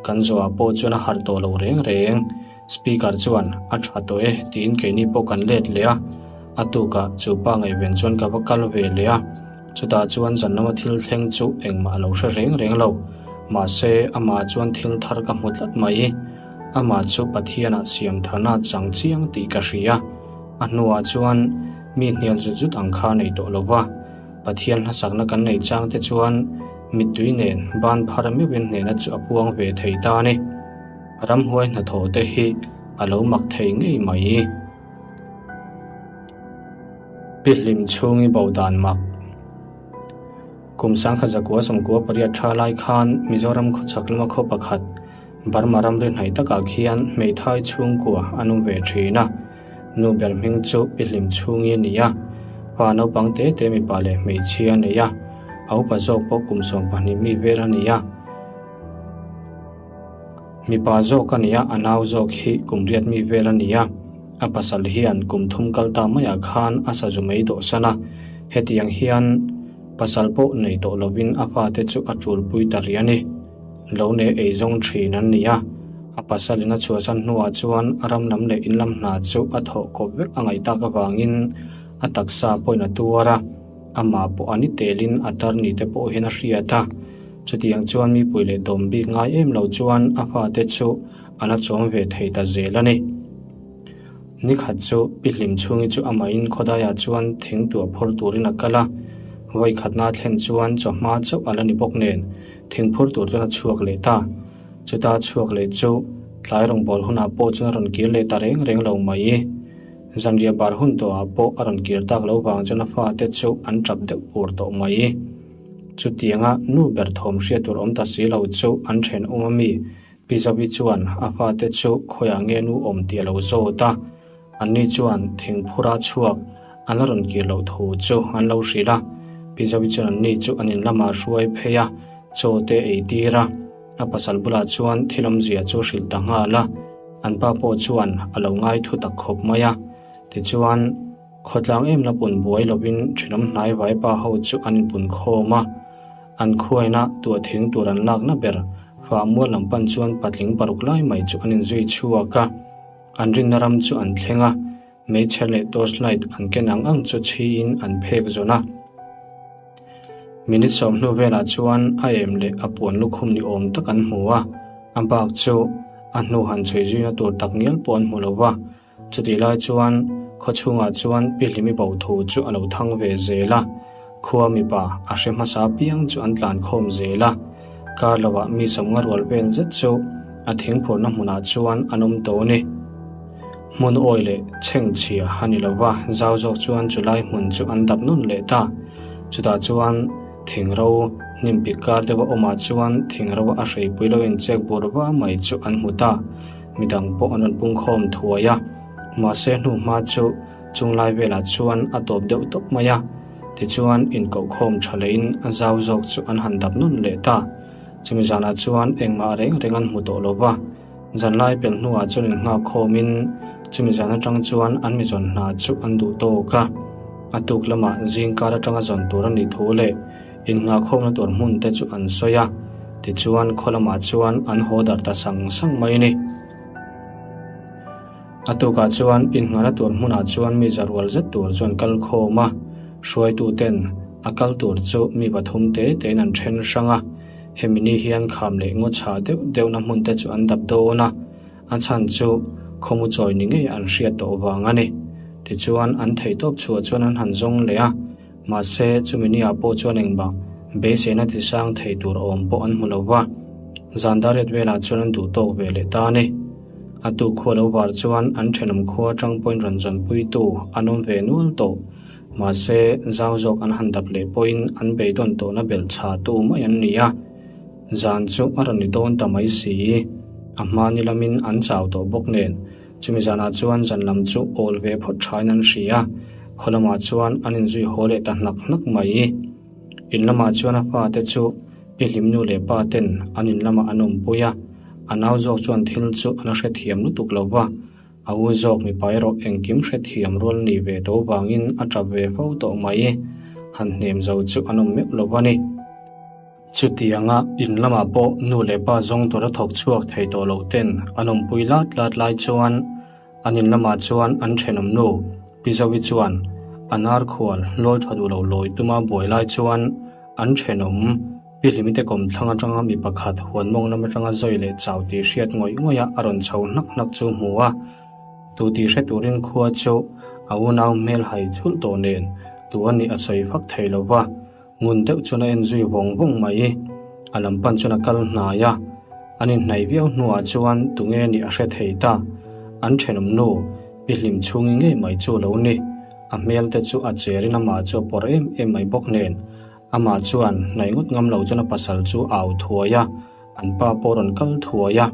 kan zawhah pawh chuan a harh tawh lo reng reng. Speaker chuan, A tha tawh e, tiin keini pawh kan let leh a. A tukah chu pa ngaihven chuan ka va kal ve leh a, chutah chuan zan lama thil thleng chu engmah a lo hre reng reng lo. Mahse, amah chuan thil thar ka hmu tlat mai. Amah chu Pathianah siam tharna chang chiang tih ka hria. A hnuah chuan mi hnial zut zut ang kha nei tawh lo va. Pathian hlasakna kan neih chang te chuan mittui nen ban phar meuhin hnehna chu a puang ve thei ta a ni. Ramhuai hnathawh te hi a lo mak thei ngei mai. Pi hlim chhung i bo dan mak. Kum sangkhat zakua sawmkua pariat tha lai khan Mizoram khawchhak lama khaw pakhat Burma ramri hnaih takah khian hmeithai chhungkua an awm ve thin a. Nu ber hming chu Pi Hlim Chhungi a ni a, pa naupang te te mipa leh hmeichhia a nei a, a upa zawk pawh kum 12 mi vel a ni a. Mipa zawk a ni a, a nau zawk hi kum riat mi vel a ni a, a pasal hian kum thum kal ta maiah khan a sazu mai dawhsan a, hetiang hian pasal pawh nei tawh lovin a fate chu a tulpui ta rih a ni. Lo nei ei zawng thin an ni a, a pasalin a chhuahsan hnuah chuan a ram lam leh in lam hna chu a thawh kawp vek a ngaih tak avangin a taksa pawhin a tuar a, amah pawh a ni telin a tar ni te pawh hian a hriat a. Chutiang chuan mipui leh dawm bik ngai em lo chuan a fate chu a la chawm ve thei ta zel a ni. Ni khat chu Pi Hlim chhungi chu amahin khawdaiah chuan thing tuah phur turin a kal a, vawi khatna thlen chuan chawhma chauh a la ni bawk nen thing phur tur chuan a chhuak leh ta. Chuta chhuak leh chu tlai rawngbâwl hunah pawh chuan a rawn kir leh ta reng reng lo mai. Zanriah bar hun tawhah pawh a rawn kir tak lo vang chuan a fate chu an ṭap deuh pur tawh mai. Chutianga nu ber thawm hriat tur awm ta si lo chu an ṭhenawm a mi Pi Zawi chuan a fate chu khawiah nge nu awm tih a lo zawt a, anni chuan thingphura chhuak an la rawn kir loh thu chu an lo hrilh a. Pi Zawi chuan anni chu an in lamah hruai phei a, chaw te ei tir a, a pasal bulah chuan thil awmzia chu hrilh ta nghal a, an pa pawh chuan a lo ngai thu tak khawp mai a. Tichuan. Khawtlang em la pun buai lovin thenawm hnai vaipa ho chu an inpun khawm a. An khuaina tuah thing tur an lakna ber Fahmual lam pan chuan patling paruk lai mai chu an inzui chhuak a. An rinna ram chu an thleng a, meichher leh torchlight an ken ang ang chu chhiin an phek zawn a. Minute sawm hnu velah chuan a em leh a puan lukhum ni awm tak an hmu a, a bak chu a hnu han chhui zuina tur tak ngial pawh an hmu lo va. Chutih lai chuan khaw chhungah chuan Pi Hlimi bo thu chu a lo thang ve zel a, khua mipa a hre hmasa piang chu an tlan khawm zel a, kar lovah mi sawmnga rual vel zet chu a thingphurna hmunah chuan an awm tawh a ni. Hmun awi leh chhengchhia a ni lo va, zau zawk chuan chulai hmun chu an dap nawn leh ta. Chutah chuan thingro hnim pik kar deuha awmah chuan thingro a hreipui lo inchek bur va mai chu an hmu ta. Midang pawh an rawn pungkhawm thuai a, mahse hnuhma chu chunglai velah chuan a tawp deuh tawp mai a. Tichuan inkohkhawm tha lehin a zau zawk chu an han dap nawn leh ta. Chumi zanah chuan engmah reng reng an hmu tawh lo va. Zanlai pelh hnuah chuan innghak khawmin chumi zan atang chuan an mi zawn hna chu an duh tawk a. A tuk lamah zingkar atanga zawn tur a nih thu leh innghah khawmna tur hmun te chu an sawi a, tichuan khaw lamah chuan an haw darh ta sang sang mai a ni. A tukah chuan innghahna tur hmunah chuan mi za rual zet tur chuan kal khawm a, hruaituten a kal tur chu mi pathum te tein an then hrang a. Hemi ni hian kham leh ngaw chhah deuh deuhna hmun te chu an dap dawn a, a chhan chu khawmu chawi ni ngei an hriat tawh vang a ni. Tichuan an theihtawp chhuah chuan an han zawng leh a, mahse chumi ni ah pawh chuan engmah beiseina tisang thei tur awm pawh an hmu lo va, zan dariat velah chuan an duh tawk ve leh ta a ni. A tuk khua lo var chuan an thenawm khua atang pawhin rawn zawnpuitu an awm ve nual tawh. Mahse, zau zawk an han dap leh pawhin an beidawn tawhna belh chha tu mai an ni a. Zan chu a rawn ni dawn ta mai si. A hma ni lamin an chau tawh bawk nen, chumi zanah chuan zan lam chu awl ve phawt thain an hria. Khaw lamah chuan an inzui haw leh ta hnak hnak mai. In lamah chuan a fate chu Pi Hlimnu leh pa ten an in lamah an awmpui a, a nau zawk chuan thil chu a la hrethiam lutuk lo va. A u zawk mipa erawh engkim hrethiam rual nih ve tho vangin a tap ve fo tawh mai. Han hnem zo chu an awm meuh lo a ni. Chutianga in lamah pawh nu leh pa zawng tura thawk chhuak thei tawh loh ten an awmpui lat lat lai chuan an in lamah chuan an thenawm nu Pi Zoe chuan a nar khual lawi tha duh lo lawi tuma buai lai chuan an thenawm Pi Hlimite kawmthlang atanga mi pakhat huan mawng lam atanga zawi leh chau tih hriat ngawih ngawih a a rawn chho hnak hnak chu hmu a. Tu tih hre turin khua chu a unau hmel hai chhulh tawh nen tu a nih a sawi fak thei lo va, ngun deuh chuan a en zui vawng vawng mai. A lam pan chuan a kal hnai a, an inhnaih viau hnuah chuan tunge nih a hre thei ta. An thenawm nu Pi Hlim chhungi ngei mai chu a lo ni. A hmel te chu a cherin amah chu a pawrh em em mai bawk nen. Amah chuan hnaih ngawt ngam lo chuan a pasal chu a au thuai a, an pa pawh rawn kal thuai a.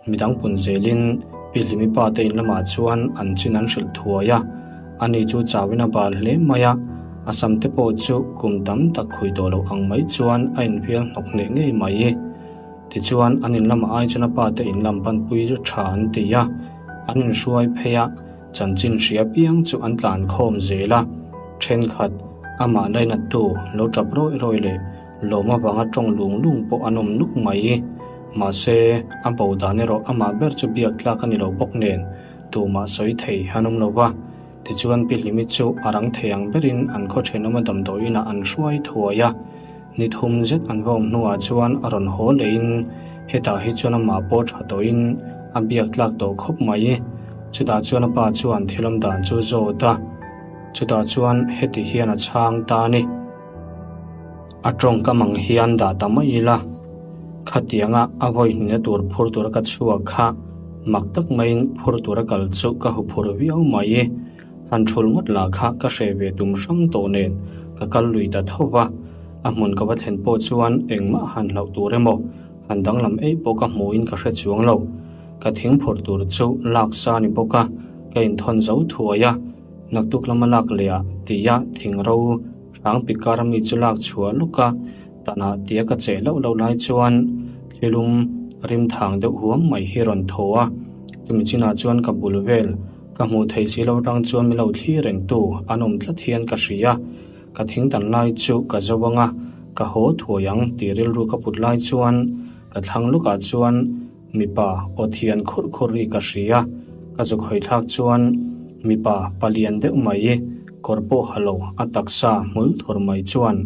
Midang pun zelin Pi Hlimi pa te in lamah chuan an chin an hrilh thuai a. Ani chu chauin a bal hle mai a, a sam te pawh chu kum tam tak khui tawh loh ang mai chuan a infial hnawk hneh ngei mai. Tichuan an in lamah ai chuan a pa te in lam panpui tha an ti a, an inhruai phei a. Chanchin hria piang chu an tlan khawm zel a, thenkhat amah lainattu lo tap rawih rawih leh lawm avanga tawng lung lung pawh an awm nuk mai. Mahse, a bo dan erawh amah ber chu biak tlak a ni lo bawk nen tumah sawi thei an awm lo va. Tichuan Pi Hlimi chu a rang thei ang berin an khaw thenawma damdawiinah an hruai thuai a. Ni thum zet an va awm hnuah chuan a rawn haw lehin hetah hi chuan amah pawh tha tawhin a biak tlak tawh khawp mai. Chutah chuan a pa chuan thil awm dan chu zawt a, chutah chuan heti hian a chhang ta a ni. A tawngkam ang hian dah ta mai ila, khatianga a vawi hnihna tur phur tura ka chhuak kha mak tak maiin phur tura kal chu ka huphur viau mai. Han thul ngawt lah kha ka hreh ve tum hrang tawh nen ka kal lui ta tho va, a hmun ka va thlen pawh chuan engmah han hlauh tur emaw han danglam eih pawh ka hmuhin ka hre chuang lo. Ka thing phawrh tur chu lak sa ni bawk a, ka inthawn zo thuai a, naktuk lama lak leh ah tia thing ro hrang pi kar ami chu lak chhuah lawk a, tanah tia ka cheh loh loh lai chuan thilum rim thang deuh huam mai hi rawn thaw a, chumi chinah chuan ka bul vel. Ka hmuh theih si lo atang chuan min lo thlir reng tu an awm tlat hian ka hria. Ka thing tan lai chu ka zo ang a, ka haw thuai ang tih rilru ka put lai chuan ka thlang lukah chuan mipa aw thian khurh khurh ri ka hria. Ka zuk hawi thlak chuan mipa palian deuh mai kawr pawh ha lo a taksa hmul thur mai chuan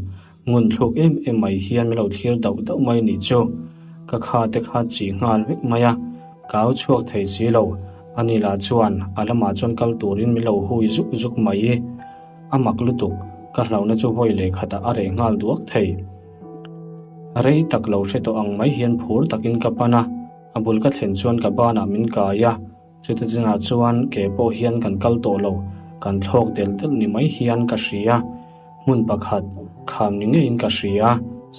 Ngun thluk em em mai hian min lo thlir dauh dauh mai nih chu. Ka kha te kha chi nghal vek mai a, ka au chhuak thei si lo. Ani lah chuan a lamah chuan kal turin min lo hui zuk zuk mai i, a mak lutuk, ka hlauhna chu vawi leh khatah a reh nghal duak thei. Rei tak lo hre tawh ang mai hian phur takin ka pan a, a bul ka thlen chuan ka banah min kai a, Chuti chinah chuan ke pawh hian kan kal tawh lo, kan thlawk delh delh ni mai hian ka hria. Hmun pakhat, kham ni ngeiin ka hria.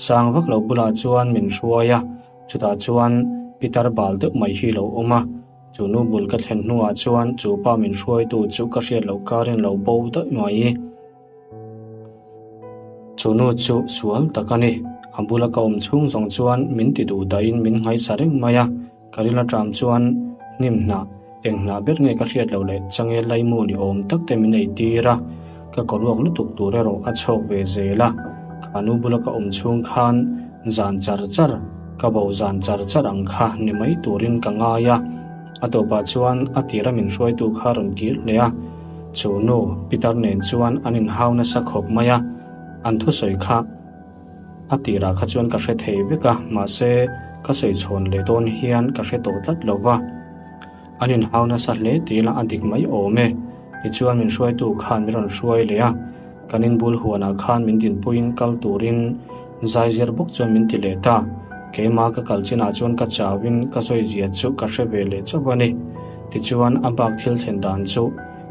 Sang vak lo bulah chuan min hruai a, chutah chuan pitar bal deuh mai hi lo awm a. Chu nu bul ka thlen hnuah chuan chu pa min hruaitu chu ka hriat loh karin lo bo daih mai. Chu nu chu sual tak a ni. A bula ka awm chhung zawng chuan min ti duh dahin min nghaisa reng mai a. Ka ril aṭam chuan hnim hnah, eng hnah ber nge ka hriat loh leh changel laimu ni awm tak te min ei tir a, ka kawruak lutuk tur erawh a chhawk ve zel a. Kha nu bula ka awm chhung khan zan char char, ka bo zan char char ang kha ni mai turin ka ngai a. A tawpah chuan a tira min hruaitu kha rawn kir hle a, chu nu Pitar nen chuan an inhau nasa khawp mai a, an thusawi kha A tirah kha chuan ka hre thei vek a, mahse ka sawi chhawn leh dawn hian ka hre tawh tlat lo va. An inhau nasa hle tih ila a dik mai awm e. Tichuan min hruaitu khan min rawn hruai leh a, kan inbul huanah khan min dinpuiin kal turin zaizir bawk chuan min ti leh ta. Keimah ka kal chinah chuan ka chauin ka sawi zia chu ka hre ve leh chauh a ni. Tichuan a bak thil thlen dan chu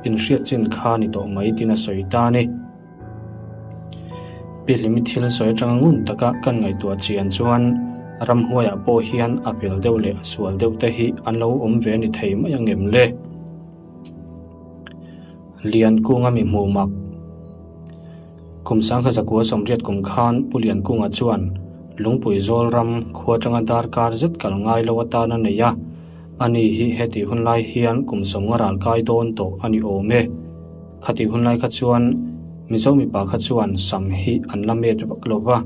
inhriat chin kha ni tawh mai tiin a sawi ta a ni. Pi Hlimi thil sawi atanga ngun taka kan ngaihtuah chian chuan ramhuaiah pawh hian a fel deuh leh a sual deuh te hi an lo awm ve ni thei mai ang em le? Liankunga mi hmuh mak. Kum sangkha zakua sawmriat kum khan Pu Liankunga chuan Lungpui zawl ram khua atanga darkar zet kal ngai lo atan a nei a, ani hi hetih hunlai hian kum sawmnga ral kai dawn tawh a ni awm e. Khatih hunlai kha chuan Mizo mipa kha chuan sam hi an la met vak lo va,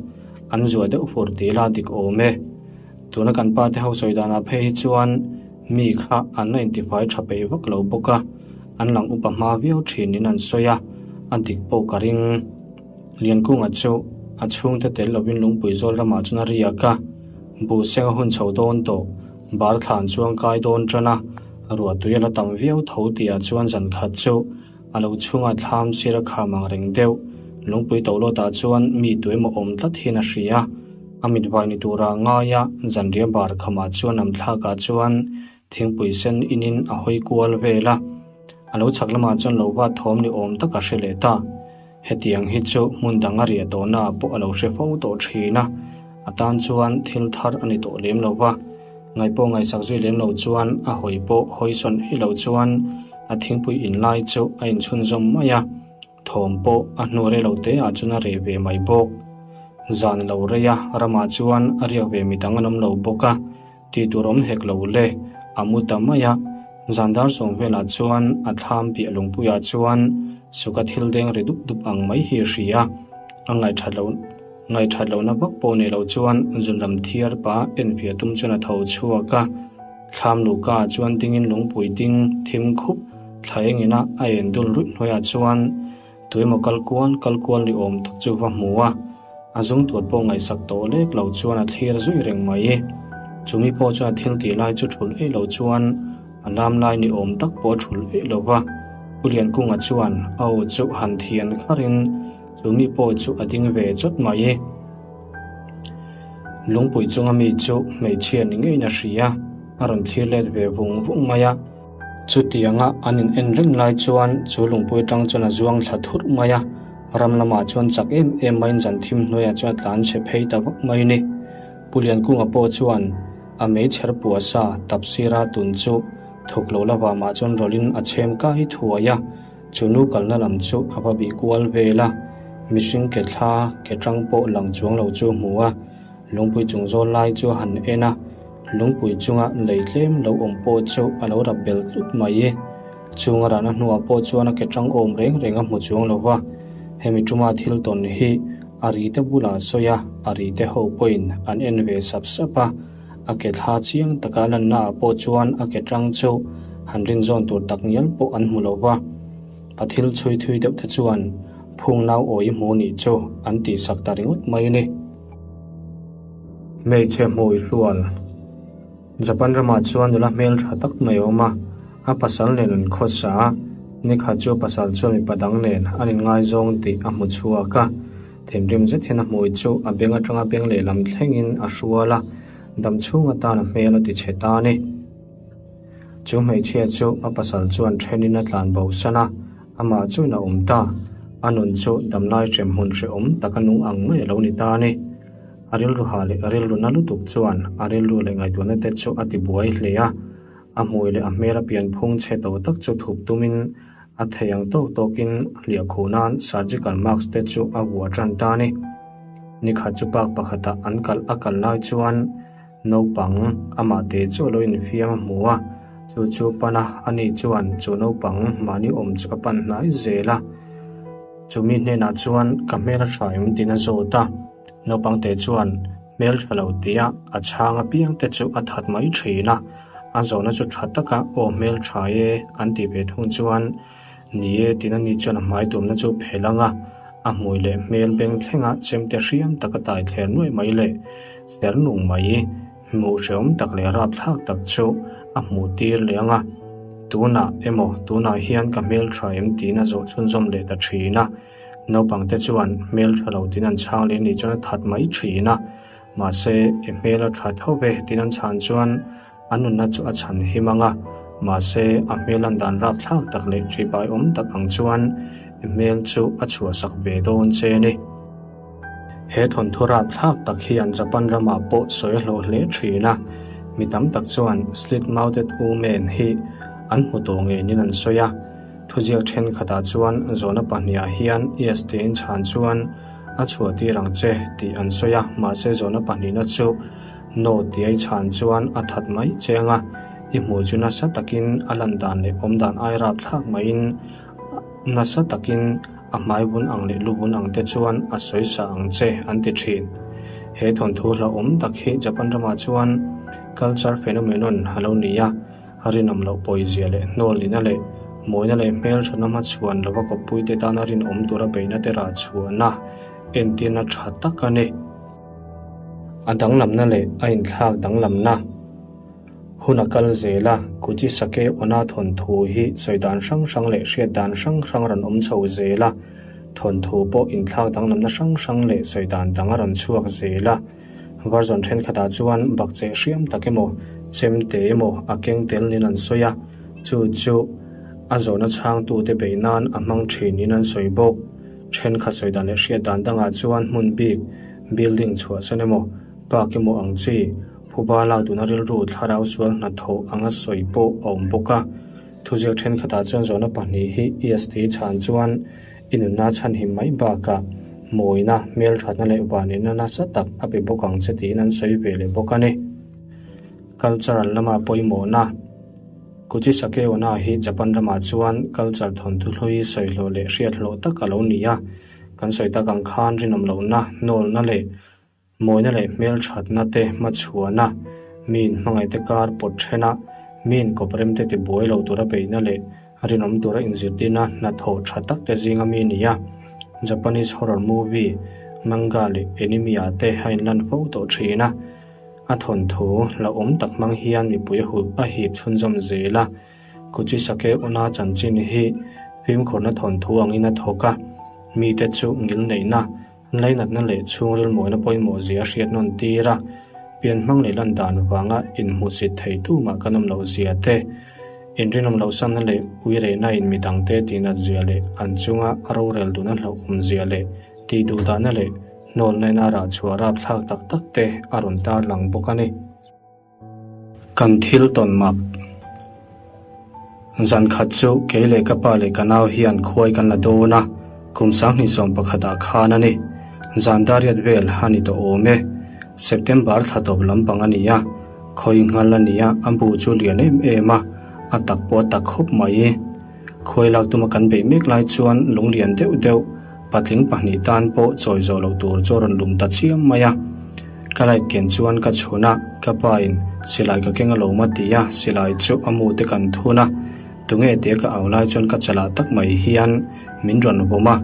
an zuah deuh fur tih ila dik awm e. Tuna kan pa te ho sawi danah phei hi chuan mi kha an la intifai tha peih vak lo bawk a, an lang upa hma viau thinin an sawi a, a dik pawh ka ring. Liankunga chu a chhungte tel lovin lungpui zawl ramah chuan a riak a, buh seng a hun chho dawn tawh, bar thlan chuan kai dawn tan a, ruah tui a la tam viau tho tihah chuan zan khat chu a lo chhunga thlam sir a kham ang reng deuh. Lungpui tolawtah chuan mi tuemaw awm tlat hian a hria. A mitvai ni tura ngaia zanriah bar khamah chuan am thlakah chuan thingpui sen inin a hawi kual vel a. A lo chhak lamah chuan lo va thawm ni awm tak a hre leh ta. Hetiang hi chu hmun dang a riah tawhna pawh a lo hre fo tawh thin a, a tan chuan thil thar a ni tawh lem lo va. Ngaih pawh ngaihsak zui lem lo chuan a hawi pawh hawi sawn ei lo chuan a thingpui in lai chu a inchhunzawm mai a, thawm pawh a hnu rei lo te ah chuan a reh ve mai bawk. Zan lo rei a, ramah chuan a riak ve midang an awm lo bawk a. Tih tur awm hek lo le, a mu ta mai a. Zan dar sawm velah chuan a thlam piah lungpuiah chuan suka thil deng ri dup dup ang mai hi a hria. A ngaihthat loh ngaihthat lohna vak pawh nei lo chuan zunram thiar pa enfiah tum chuan a tho chhuak a. Thlam luhka ah chuan dingin lungpui ding thim khup thla engin a a en dul ruih hnuaiah chuan Tuemaw kal kual kal kual ni awm tak chu va hmu a, a zung tur pawh ngaihsak tawh lek lo chuan a thlir zui reng mai. Chumi pawh chuan a thil tih lai chu thulh eih lo chuan a lam lai ni awm tak pawh a thulh eih lo va. Pu Liankunga chuan a aw chu han thian kharin chumi pawh chu a ding ve chawt mai. Lungpui chunga mi chu hmeichhia ni ngeiin a hria, a rawn thlir let ve vung vung mai a. Chutianga an in en reng lai chuan chu lungpui atang chuan a zuang thla thurh mai a, ram lamah chuan chak em em maiin zan thim hnuaiah chuan a tlan chhe phei ta vak mai ni. Pu Liankunga pawh chuan a meichher pua sa tap sira tun chu thuk lo la vamah chuan rawlhin a chhem kai thuai a, chu nu kalna lam chu a va bih kual vel a, mihring ke thla ke tang pawh lang chuang lo chu a hmu a. Lungpui chung zawl lai chu a han en a, lungpui chunga lei tlem lo awm pawh chu a lo rap bel tlut mai. Chung a rahna hnuah pawh chuan a ke tang awm reng reng a hmu chuang lo va, hemi tuma thil tawn hi a rite bulah a sawi a, a rite ho pawhin an en ve sap sap a, a ke thla chiang taka lanna ah pawh chuan a ke tang chu han rinzawn tur tak ngial pawh an hmu lo va. Pa thil chhui thui deuh te chuan phung nau awi hmu nih chu an tihsak ta ringawt mai a ni. Hmeichhe hmui hlual. Japan ramah chuan nula hmel tha tak mai a awm a, a pasal nen an khawsa a, nikhat chu a pasal chuan mipa dang nen an inngaizawng tih a hmu chhuak a, thinrim zet hian a hmui chu a beng atanga beng lehlam thlengin a hrual a, dam chhung atan a hmel a ti chhe ta a ni. Chu hmeichhia chu a pasal chuan thenin a tlan bo san a, amah chuin a awm ta, a nun chu damlai hremhmun hrehawm taka nung ang mai a lo ni ta a ni. A rilru ha leh a rilru na lutuk chuan a rilru leh ngaihtuahna te chu a ti buai hle a, a hmui leh a hmel a pian phung chhe to tak chu thup tumin a thei ang tawk tawkin hliah khuh nan surgical mask te chu a vuah tan ta a ni. Nikhat chu park pakhatah an kalh a kal lai chuan naupang amah te chu a lo infiam a hmu a, chu chu pan a, ani chuan chu naupang mahni awm chu a pan hnai zel a, chumi hnenah chuan ka hmel a tha em tiin a zawt a. Naupangte chuan hmel tha lo tia a chhang apiang te chu a that mai thin a, a zawhna chu tha taka aw hmel tha e an tih ve thung chuan ni e tiin ani chuan a hmai tumna chu phelh ang a, a hmui leh hmel beng thlenga chemte hriam taka tai thler nuaih mai leh ser nung mai hmuh hrehawm tak leh rapthlak tak chu a hmuh tir leh ang a, tunah emaw tunah hian ka hmel tha em tiin a zawh chhunzawm leh ta thin a. Naupangte chuan hmel tha lo tin an chhang leh nih chuan a that mai thin a, mahse i hmel a tha tho ve tin an chhan chuan a nunna chu a chhan him ang a, mahse a hmel an dan rapthlak tak leh ṭihbai awm tak ang chuan i hmel chu a chhuahsak ve dawn che a ni. He thawnthu rapthlak tak hian Japan ramah pawh sawi a hlawh hle thin a, mi tam tak chuan Slit-mouthed woman hi an hmu tawh ngeiin an sawi a. Thuziak thenkhatah chuan zawhna pahnihah hian yes tiin chhan chuan a chhuah tir ang che tih an sawi a, mahse zawhna pahnihna chu no tia i chhan chuan a that mai che ang a, i hmuh chu nasa takin a lan dan leh awm dan ai rapthlak maiin nasa takin a hmai bun ang leh lu bun ang te chuan a sawi sa ang che an ti thin. He thawnthu hlauhawm tak hi Japan ramah chuan culture phenomenon a lo ni a. A rinawm loh pawizia leh hnawlnihna leh mawina leh hmelthatna hmachhuan lova kawppuite tana rinawm tura beihna te rah chhuahna entirna tha tak a ni. A danglamna leh a inthlak danglamna hun a kal zel a, Kuchisake Onna thawnthu hi sawi dan hrang hrang leh hriat dan hrang hrang a rawn awm chho zel a, thawnthu pawh inthlak danglamna hrang hrang leh sawi dan dang a rawn chhuak zel a. Version thenkhatah chuan bakcheh hriam tak emaw, chemte emaw a keng tel niin an sawi a, chu chu a zawhna chhangtute beih nan a hmang thin niin an sawi bawk. Thenkhat sawi dan leh hriat dan dangah chuan hmun bik, building chhuahsan emaw, park emaw ang chi, phuba lak duhna rilru thlarau sual hnathawh anga sawi pawh a awm bawk a. Thuziak thenkhatah chuan zawhna pahnih hi EST chhan chuan I nunna chhanhim mai bakah mawina, hmelthatna leh vanina nasa tak a pe bawk ang che tiin an sawi ve leh bawk a ni. Cultural lama pawimawhna, Kuchisake Onna hi Japan ramah chuan culture thawnthu hlui sawi hlawh leh hriat hlawh tak a lo ni a, kan sawi tak ang khan rinawm lohna, nawlna leh Mawina leh hmelthatna te hmachhuahna, miin hmangaihte kar pawt thena, miin kawp remte ti buai lo tura beihna leh rinawm tura inzirtirna hnathawh tha tak te zinga mi a ni a. Japanese horror movie, manga leh anime ah te a inlan fo tawh thin a. A thawnthu hlauhawm tak hmang hian mipui a hip chhunzawm zel a. Kuchisake Onna chanchin hi fimkhurna thawnthu angin a thawk a, mite chu ngilneihna, Lainatna leh chhungril mawina pawimawh zia a hriat nawn tir a, pian hmang leh lan dan vanga inhmuhsit thei tumah kan awm loh zia te, inrinawm loh sanna leh uirehna in midangte tihnat zia leh an chunga a rorel duna hlauhawm zia leh tih duhdahna leh hnawlna ina rah chhuah rapthlak tak tak te a rawn tarlang bawk a ni. Kan thil tawn mak. Zan khat chu kei leh ka pa leh ka nau hian khuai kan la dawn a, kum 21 ah khan a ni. Zan dariat vel a ni tawh awm e. September thla tawp lampang a ni a, khawi nghal a ni a, a bu chu lian em em a, a tak pawh a tak khawp mai. Khuai lak tuma kan beih mek lai chuan lung lian deuh deuh patling pahnih tan pawh chawi zawh loh tur chu a rawn lum ta chiam mai a. Ka light ken chuan ka chhun a, ka pa in silai ka keng alawm a ti a, silai chu a mu te kan thun a. Tunge tia ka au lai chuan ka chalah tak mai hian min rawn vawm a,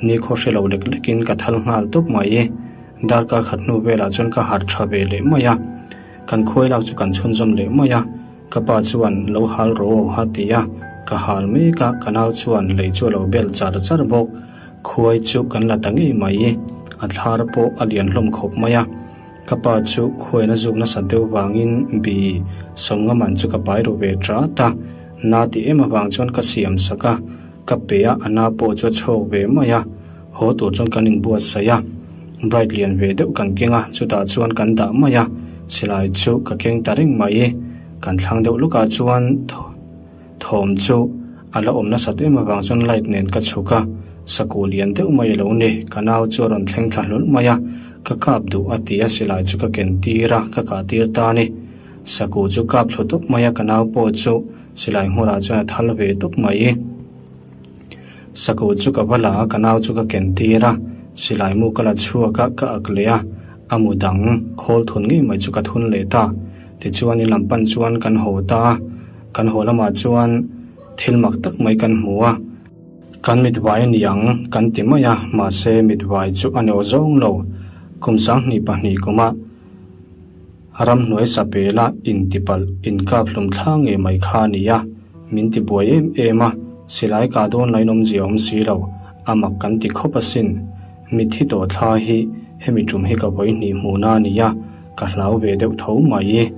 nikhaw hre lo lek lekin ka thal nghal tawp mai. Darkar khat hnu velah chuan ka harh tha ve leh mai a, kan khuai lak chu kan chhunzawm leh mai a. Ka pa chuan lo hal rawh aw a ti a, ka hal mek a, ka nau chuan lei chu a lo bel char char bawk. Khuai chu kan la ta ngei mai, a thlar pawh a lian hlawm khawp mai a. Ka pa chu khuaina zuk nasat deuh vangin bi sawmnga man chu ka pai ru ve ṭat a, na tih em avang chuan ka siam sak a, ka pe a, a na pawh chu a chhawk ve mai a, haw tur chuan kan inbuatsaih a. Bright lian ve deuh kan keng a, chutah chuan kan dah mai a, silai chu ka keng ta reng mai. Kan thlang deuh lukah chuan thawm chu a la awm nasat em avang chuan light nen ka chhuk a, sakuh lian deuh mai a lo ni. Ka nau chu a rawn thleng thla hlawlh mai a, ka kap duh a ti a, silai chu ka ken tir a, ka kah tir ta a ni. Sakuh chu kap thlu tawp mai a, ka nau pawh chu silai hmurah chuan a thal ve tawp mai. Sakuh chu ka va la a, ka nau chu ka ken tir a, silai mu ka la chhuak a, ka ak leh a, a mu dang khawl thun ngei mai chu ka thun leh ta. Tichuan in lam pan chuan kan haw ta a, kan haw lamah chuan thil mak tak mai kan hmu a, kan mitvai a ni ang kan ti mai a, mahse mitvai chu a neu zawng lo, kum 22 kuma Ramhnuai sapela intipalh inkap hlum thla ngei mai kha a ni a, min ti buai em em a, silai kah dawn lain awmzia awm si lo, a mak kan ti khawp asin. Mitthi tawh thla hi hemi tum hi ka vawi hnih hmuhna a ni a, ka hlau ve deuh tho mai.